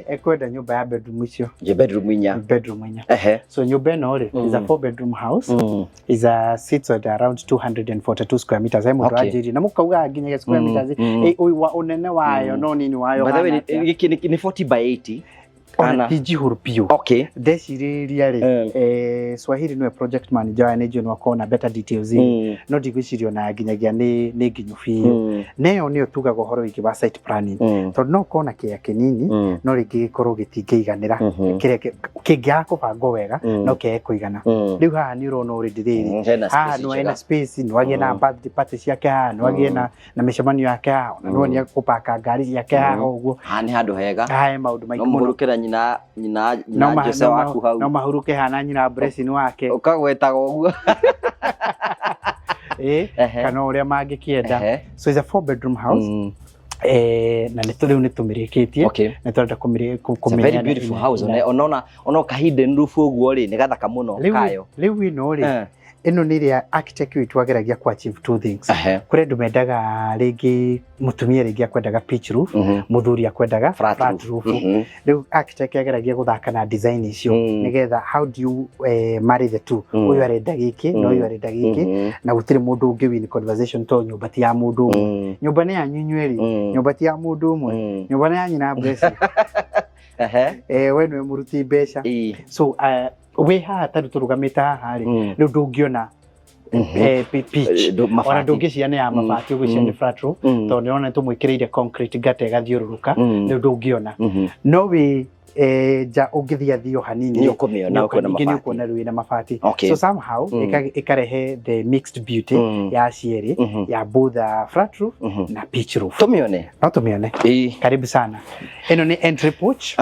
ekwenda nyũmba ya bedroom icio. Nĩ bedroom inya. Bedroom inya. So nyũmba ĩno rĩ is a 4 bedroom house. Is a sits at around 242 square meters. He mũndũ anjĩrire na mũkauga nginyagia square meters wa ũnene wayo no nini wayo. By the way, gĩkĩ nĩ 40 by 80. Ona ti njihũru biũ. Ndecirĩria rĩ, Swahili nĩwe project manager wa nĩ njũĩ no akorwo na better details no ndigwĩciria ona nginyagia nĩ nginyu biũ. Na ĩyo nĩyo tugaga ũhoro wĩgiĩ wa site planning. Tondũ no ũkorwo na kĩea kĩnini no rĩngĩ gĩkorwo gĩtingĩiganĩra kĩrĩa kĩngĩaga kũbangwo wega no kĩage kũigana. Rĩu haha nĩ ũrona already rĩrĩ haha no hena space, no agĩe na birthday party ciake haha, no agĩe na mĩcemanio yake haha, ona no nĩ ekũpaka ngari ciake haha ũguo. Haha nĩ handũ hega. Haha he maũndũ maingĩ No mũno. mũhurũkĩra nyina Jose waku hau. No mahuruke haha na nyina Blessing wake. Ũkagwetaga ũguo. Kana ũrĩa mangĩkĩenda. So it's a 4 bedroom house. Na nĩ rĩu nĩ tũmĩrĩkĩtie. Nĩ tũrenda It's a very beautiful house. Ona ona kahidden roof ũguo rĩ, nĩ gathaka mũno kayo. Rĩu ĩno rĩ, ĩno nĩ ĩrĩa architect witũ ageragia ku achieve two things. Kũrĩ andũ mendaga rĩngĩ mũtumia rĩngĩ akwendaga pitch roof, mũthuri akwendaga flat roof. Rĩu architect ageragia gũthaka na design icio nĩgetha how do you marry the two. Ũyũ arenda gĩkĩ na ũyũ arenda gĩkĩ na gũtirĩ mũndũ ũngĩ win conversation tondũ nyũmba ti ya mũndũ ũmwe. Nyũmba nĩ yanyu inyuĩ erĩ, nyũmba ti ya mũndũ ũmwe, nyũmba nĩ ya nyina Blessing. We nĩwe mũruti mbeca. So wĩ haha tarĩu tũrũgamĩte haha rĩ, rĩu ndũngĩona pitch. Ona ndũngĩciria nĩ ya mabati, ũgwĩciria nĩ flat roof, tondũ nĩũrona nĩtũmwĩkĩrĩire concrete gutter ĩgathiũrũrũka, rĩu ndũngĩona. No wĩ Nja ũngĩthia thio hanini Nĩ ũkũmĩona, ũkuona ningĩ nĩ mabati. ũkuona rĩu ĩna mabati. Okay. So somehow ĩkarehe the mixed beauty ya cierĩ, ya both flat roof na pitch roof. Tũmĩone. No tũmĩone. Ĩĩ. Karibu sana. Ĩno nĩ entry porch.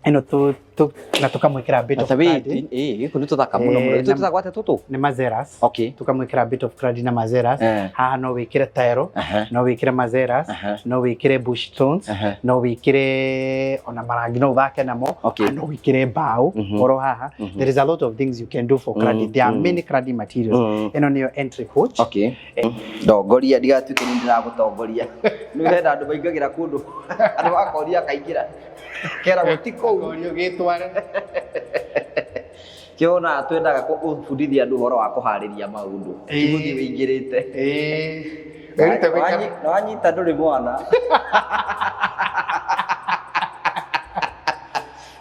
Ĩno tu, tu, na tukamwĩkĩra bit of Ta wĩ cladding. ĩĩ gĩkũ nĩ tũthaka mũno mũno. Eh, Tũtũ tũthaka atĩa tũtũ? Nĩ mazeras. Okay. Tukamwĩkĩra bit of cladding na mazeras. Haha no wĩkĩre tairo, no wĩkĩre mazeras, no wĩkĩre bush stones, no wĩkĩre ona marangi no ũthake namo. No wĩkĩre mbaũ oro haha. There is a lot of things you can do for cladding. There are many cladding materials. Ĩno nĩyo entry porch. Okay. Ndongoria ndigatuĩke nĩ ndĩragũtongoria. Nĩ hena andũ maingagĩra kũndũ. Andũ makoria akaingĩra. Keragwo ti kũu. Akorio gĩtware. Kĩona twendaga gũbundithia andũ ũhoro wa kũharĩria maũndũ. Ti gũthiĩ wĩingĩrĩte. Ĩĩ. Wĩrute gũikara. Na wanyita ndũrĩ mwana.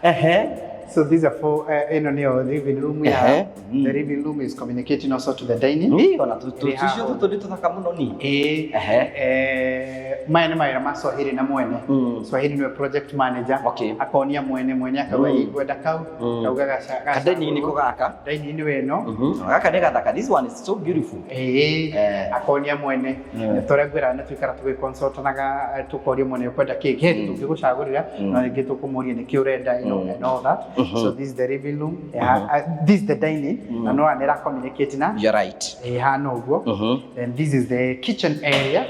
Ehe. So these are four, ĩno nĩyo living room ya. The living room is communicating also to the dining. Ĩ, ona Ĩrĩ haha. tũcio tũtũ nĩ tũthaka mũno ni. Ĩĩ. Maya nĩ mawĩra ma Swahili na mwene. Swahili nĩwe project manager. Akonia mwene, mwene akauga ingwenda kau, kauga gaca. Ka-dining nĩko gaka. Dining nĩwe ĩno. Gaka nĩ gathaka. This one is so beautiful. Ĩĩ. Akonia mwene. Tũrĩa ngwĩra nĩ tũikara tũgĩconsultanaga, tũkoria mwene ũkwenda kĩ. Hĩndĩ tũngĩgũcagũrĩra, no rĩngĩ tũkũmũria nĩkĩ ũrenda, and all that. So this is the living room. This is the dining. Na no nĩ communicate na. You're right. Ĩĩ, hana ũguo. Then this is the kitchen area.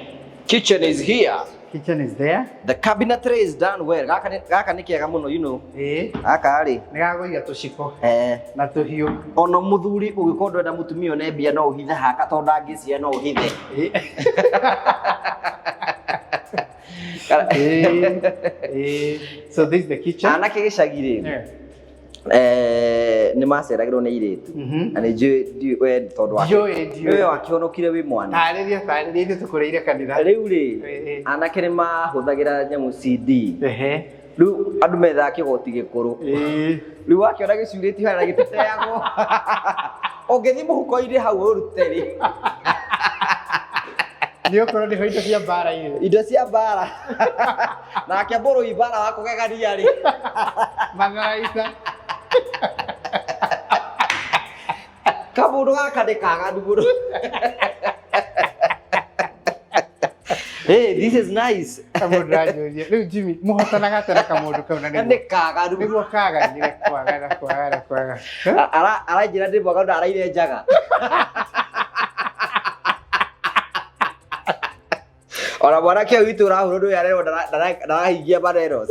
Kitchen is here. Kitchen is there. The cabinetry is done well. Gaka nĩ kega mũno, you know. Ĩĩ. Gaka rĩ. Nĩ gagũiga tũciko. Na tũhiũ. Ona mũthuri ũgĩkorwo ndwenda mũtumia one mbia no ũhithe haka tondũ ndangĩciya no ũhithe. Ĩĩ. Ĩĩ. So this is the kitchen. Anake gĩcagi rĩ. Nĩ maceragĩrwo nĩ airĩtu. Na nĩ njũĩ we tondũ wa Ndiũĩ, ndiũĩ. We wakĩhonokire wĩ mwana. Tarĩria, tarĩria, ithuĩ tũkũrĩire kanitha. Rĩu rĩ, anake nĩ mahũthagĩra nyamũ CD. Rĩu andũ methaga kĩgoti gĩkũrũ. Rĩu wakĩona gĩcurĩtio harĩa gĩtiteagwo. Ũngĩthiĩ mũhuko-inĩ hau ũrute rĩ. Nĩ ũkorwo nĩho indo cia mbara irĩ. Indo cia mbara. Nake mũrũi mbara wa kũgegania rĩ. Matharaita. Kamũndũ gaka nĩ kaganu mũno. Hey, this is nice. Kamũndũ ranjũria. Rĩu Jimmy, mũhotanaga atĩa na kamũndũ kau na nĩguo? Nĩ kaganu. Nĩguo kaganire kwagana, kwagana, kwagana. Aranjĩra ndĩ mwaganu na araire njaga. Ona mwanake ũyũ witũ ũrahũrwo nĩ ũyũ arerwo ndarahingia maneno.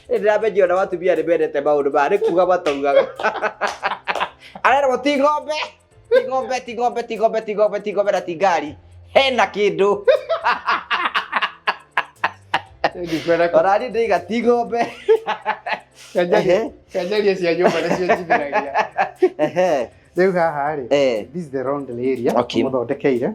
Nĩ ndĩramenyire ona atumia nĩ mendete maũndũ maya, nĩ kuga mataugaga. Arerwo ti ng'ombe, ti ng'ombe, ti ng'ombe, ti ng'ombe, ti ng'ombe, ti ng'ombe na ti ngari. Hena kĩndũ. Ona niĩ ndĩiga ti ng'ombe. Kanjaria cia nyũmba nĩcio njithiragia. Rĩu haha rĩ, this is the laundry area, mũthondekeire.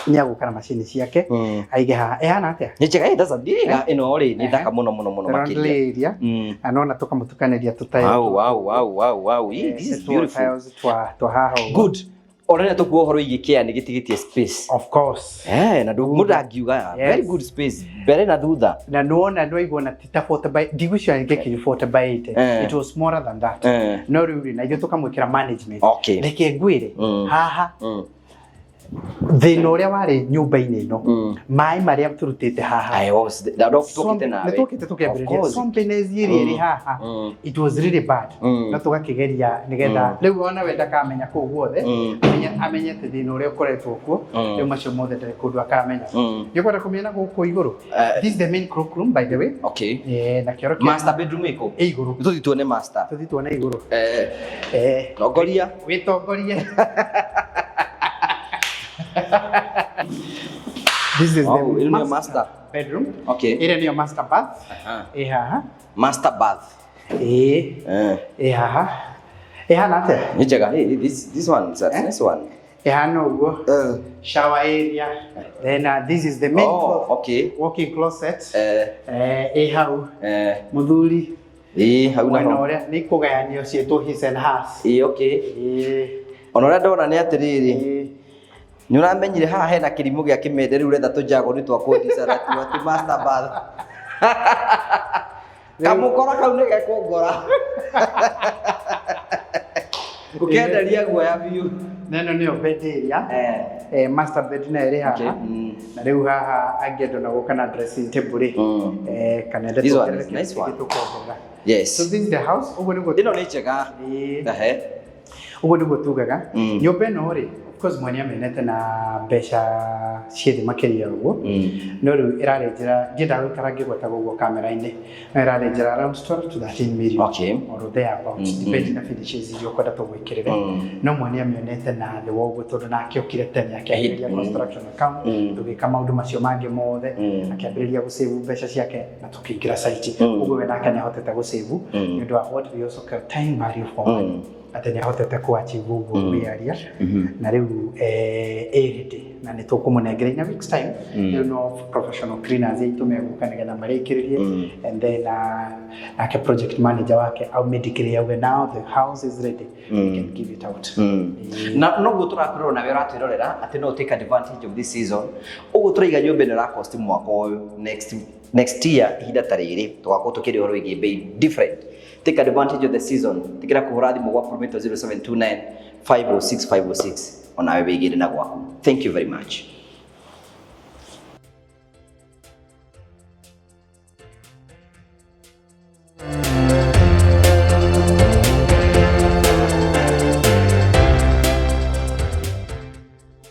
Nĩ agũka na macini ciake, aige haha. Ĩhana atĩa? Nĩ njega, that's a deal. Ĩno rĩ, nĩ thaka mũno mũno mũno The laundry makĩria. area. Na nona tũkamũtukanĩria tũtayo. Wow, wow, wow, wow, wow. This is beautiful. Tiles twa haha ũguo. Good. Ona nĩ tũkuo ũhoro wĩgiĩ kĩa nĩ gĩtigĩtie space. Of course. Na mũndũ angiuga, very good space, mbere na thutha. Na nĩwona nĩwaigua na ti ta 40 by, ndigwĩciria nĩ 40 by 80. It was smaller than that. No rĩu rĩ, na ithuĩ tũkamwĩkĩra management. Reke ngwĩre, haha, thĩna ũrĩa warĩ nyũmba-inĩ ĩno, maĩ marĩa tũrutĩte haha. I was, na no tũkĩte nawe. Nĩ tũkĩte tũkĩambĩrĩria. Of course. Swampiness ĩrĩa ĩrĩ haha, it was really bad. No tũgakĩgeria nĩgetha, rĩu ona we ndakamenya kũu guothe, amenye atĩ thĩna ũrĩa ũkoretwo kuo, rĩu macio mothe ndarĩ kũndũ akamenya. Nĩ ũkwenda kũmĩona gũkũ igũrũ? This is the main cloak room, by the way. Na kĩoro kĩa Master bedroom ĩkũ? Ĩ igũrũ. Tũthiĩ tuone master. Tũthiĩ tuone igũrũ. Tongoria. Wĩtongorie. This is Oh, the ĩno nĩyo master master bedroom. Okay. Ĩrĩa nĩyo master bath. Ĩ haha. Master bath. Ĩ. Ĩ haha. Ĩhana atĩa? Nĩ njega. Hey, this one is a nice one. Ĩhana ũguo. Shower area. Then this is the main walk-in closet. Ĩ hau. Mũthuri. Ĩ, hau Mwena naho. ũrĩa nĩ ikũgayanio ciĩtwo his and hers. Ĩ, okay. Ĩ. Ona ũrĩa ndona nĩ atĩrĩrĩ. Nĩ ũramenyire haha hena kĩrimũ gĩa kĩmende rĩu ũretha tũjagoni twa kũndica natuo atĩ master bath. Kamũkora kau nĩ gekũngora. Ũkenderia guoya biũ. Na ĩno nĩyo bed area. Eh. Eh, master bed nayo ĩrĩ haha. Okay. Na rĩu haha angĩenda ona gũka na dressing table rĩ, eh, kana ende This one tuongerere is nice kĩndũ one. kĩngĩ tũkuongerera. Yes. So this is the house. Ũguo nĩguo Ĩno nĩ njega. Ĩĩ. Ehe. Ũguo nĩguo tugaga. Nyũmba ĩno rĩ, of course mwene amĩonete na mbeca ciĩ thĩ makĩria ũguo. No rĩu ĩrarĩ njĩra, ndiendaga gũikara ngĩgwetaga ũguo kamera-inĩ, no ĩrarĩ njĩra around 12 to 13 million. Okay. Or there about, depending na finishes iria ũkwenda tũgwĩkĩrĩre. No mwene amĩonete na thĩ wa ũguo tondũ nake okire tene akĩambĩrĩria construction account, tũgĩka maũndũ macio mangĩ mothe, akĩambĩrĩria gũsave mbeca ciake na tũkĩingĩra site. Ũguo we nake nĩahotete gũsave nĩ ũndũ wa what we also call time value for money. Atĩ nĩahotete kũ achieve ũguo kwĩyaria na rĩu ĩ ready na nĩ tũkũmũnengera in a week's time. Rĩu no professional cleaners aitũ megũka nĩgetha marĩkĩrĩrie, and then nake project manager wake aumĩndikĩrĩrie auge now the house is ready, we can give it out. Na noguo tũrakwĩrora nawe ũratwĩrorera atĩ no take advantage of this season. Ũguo tũraiga nyũmba ĩno ĩra cost mwaka ũyũ, next year ihinda ta rĩrĩ tũgakorwo tũkĩrĩa ũhoro wĩgiĩ bei different. Take advantage of the season. Tikira kũhũra thimũ gwa Prometo 0729 506 506 onawe wĩigĩre na gwaku. Thank you very much.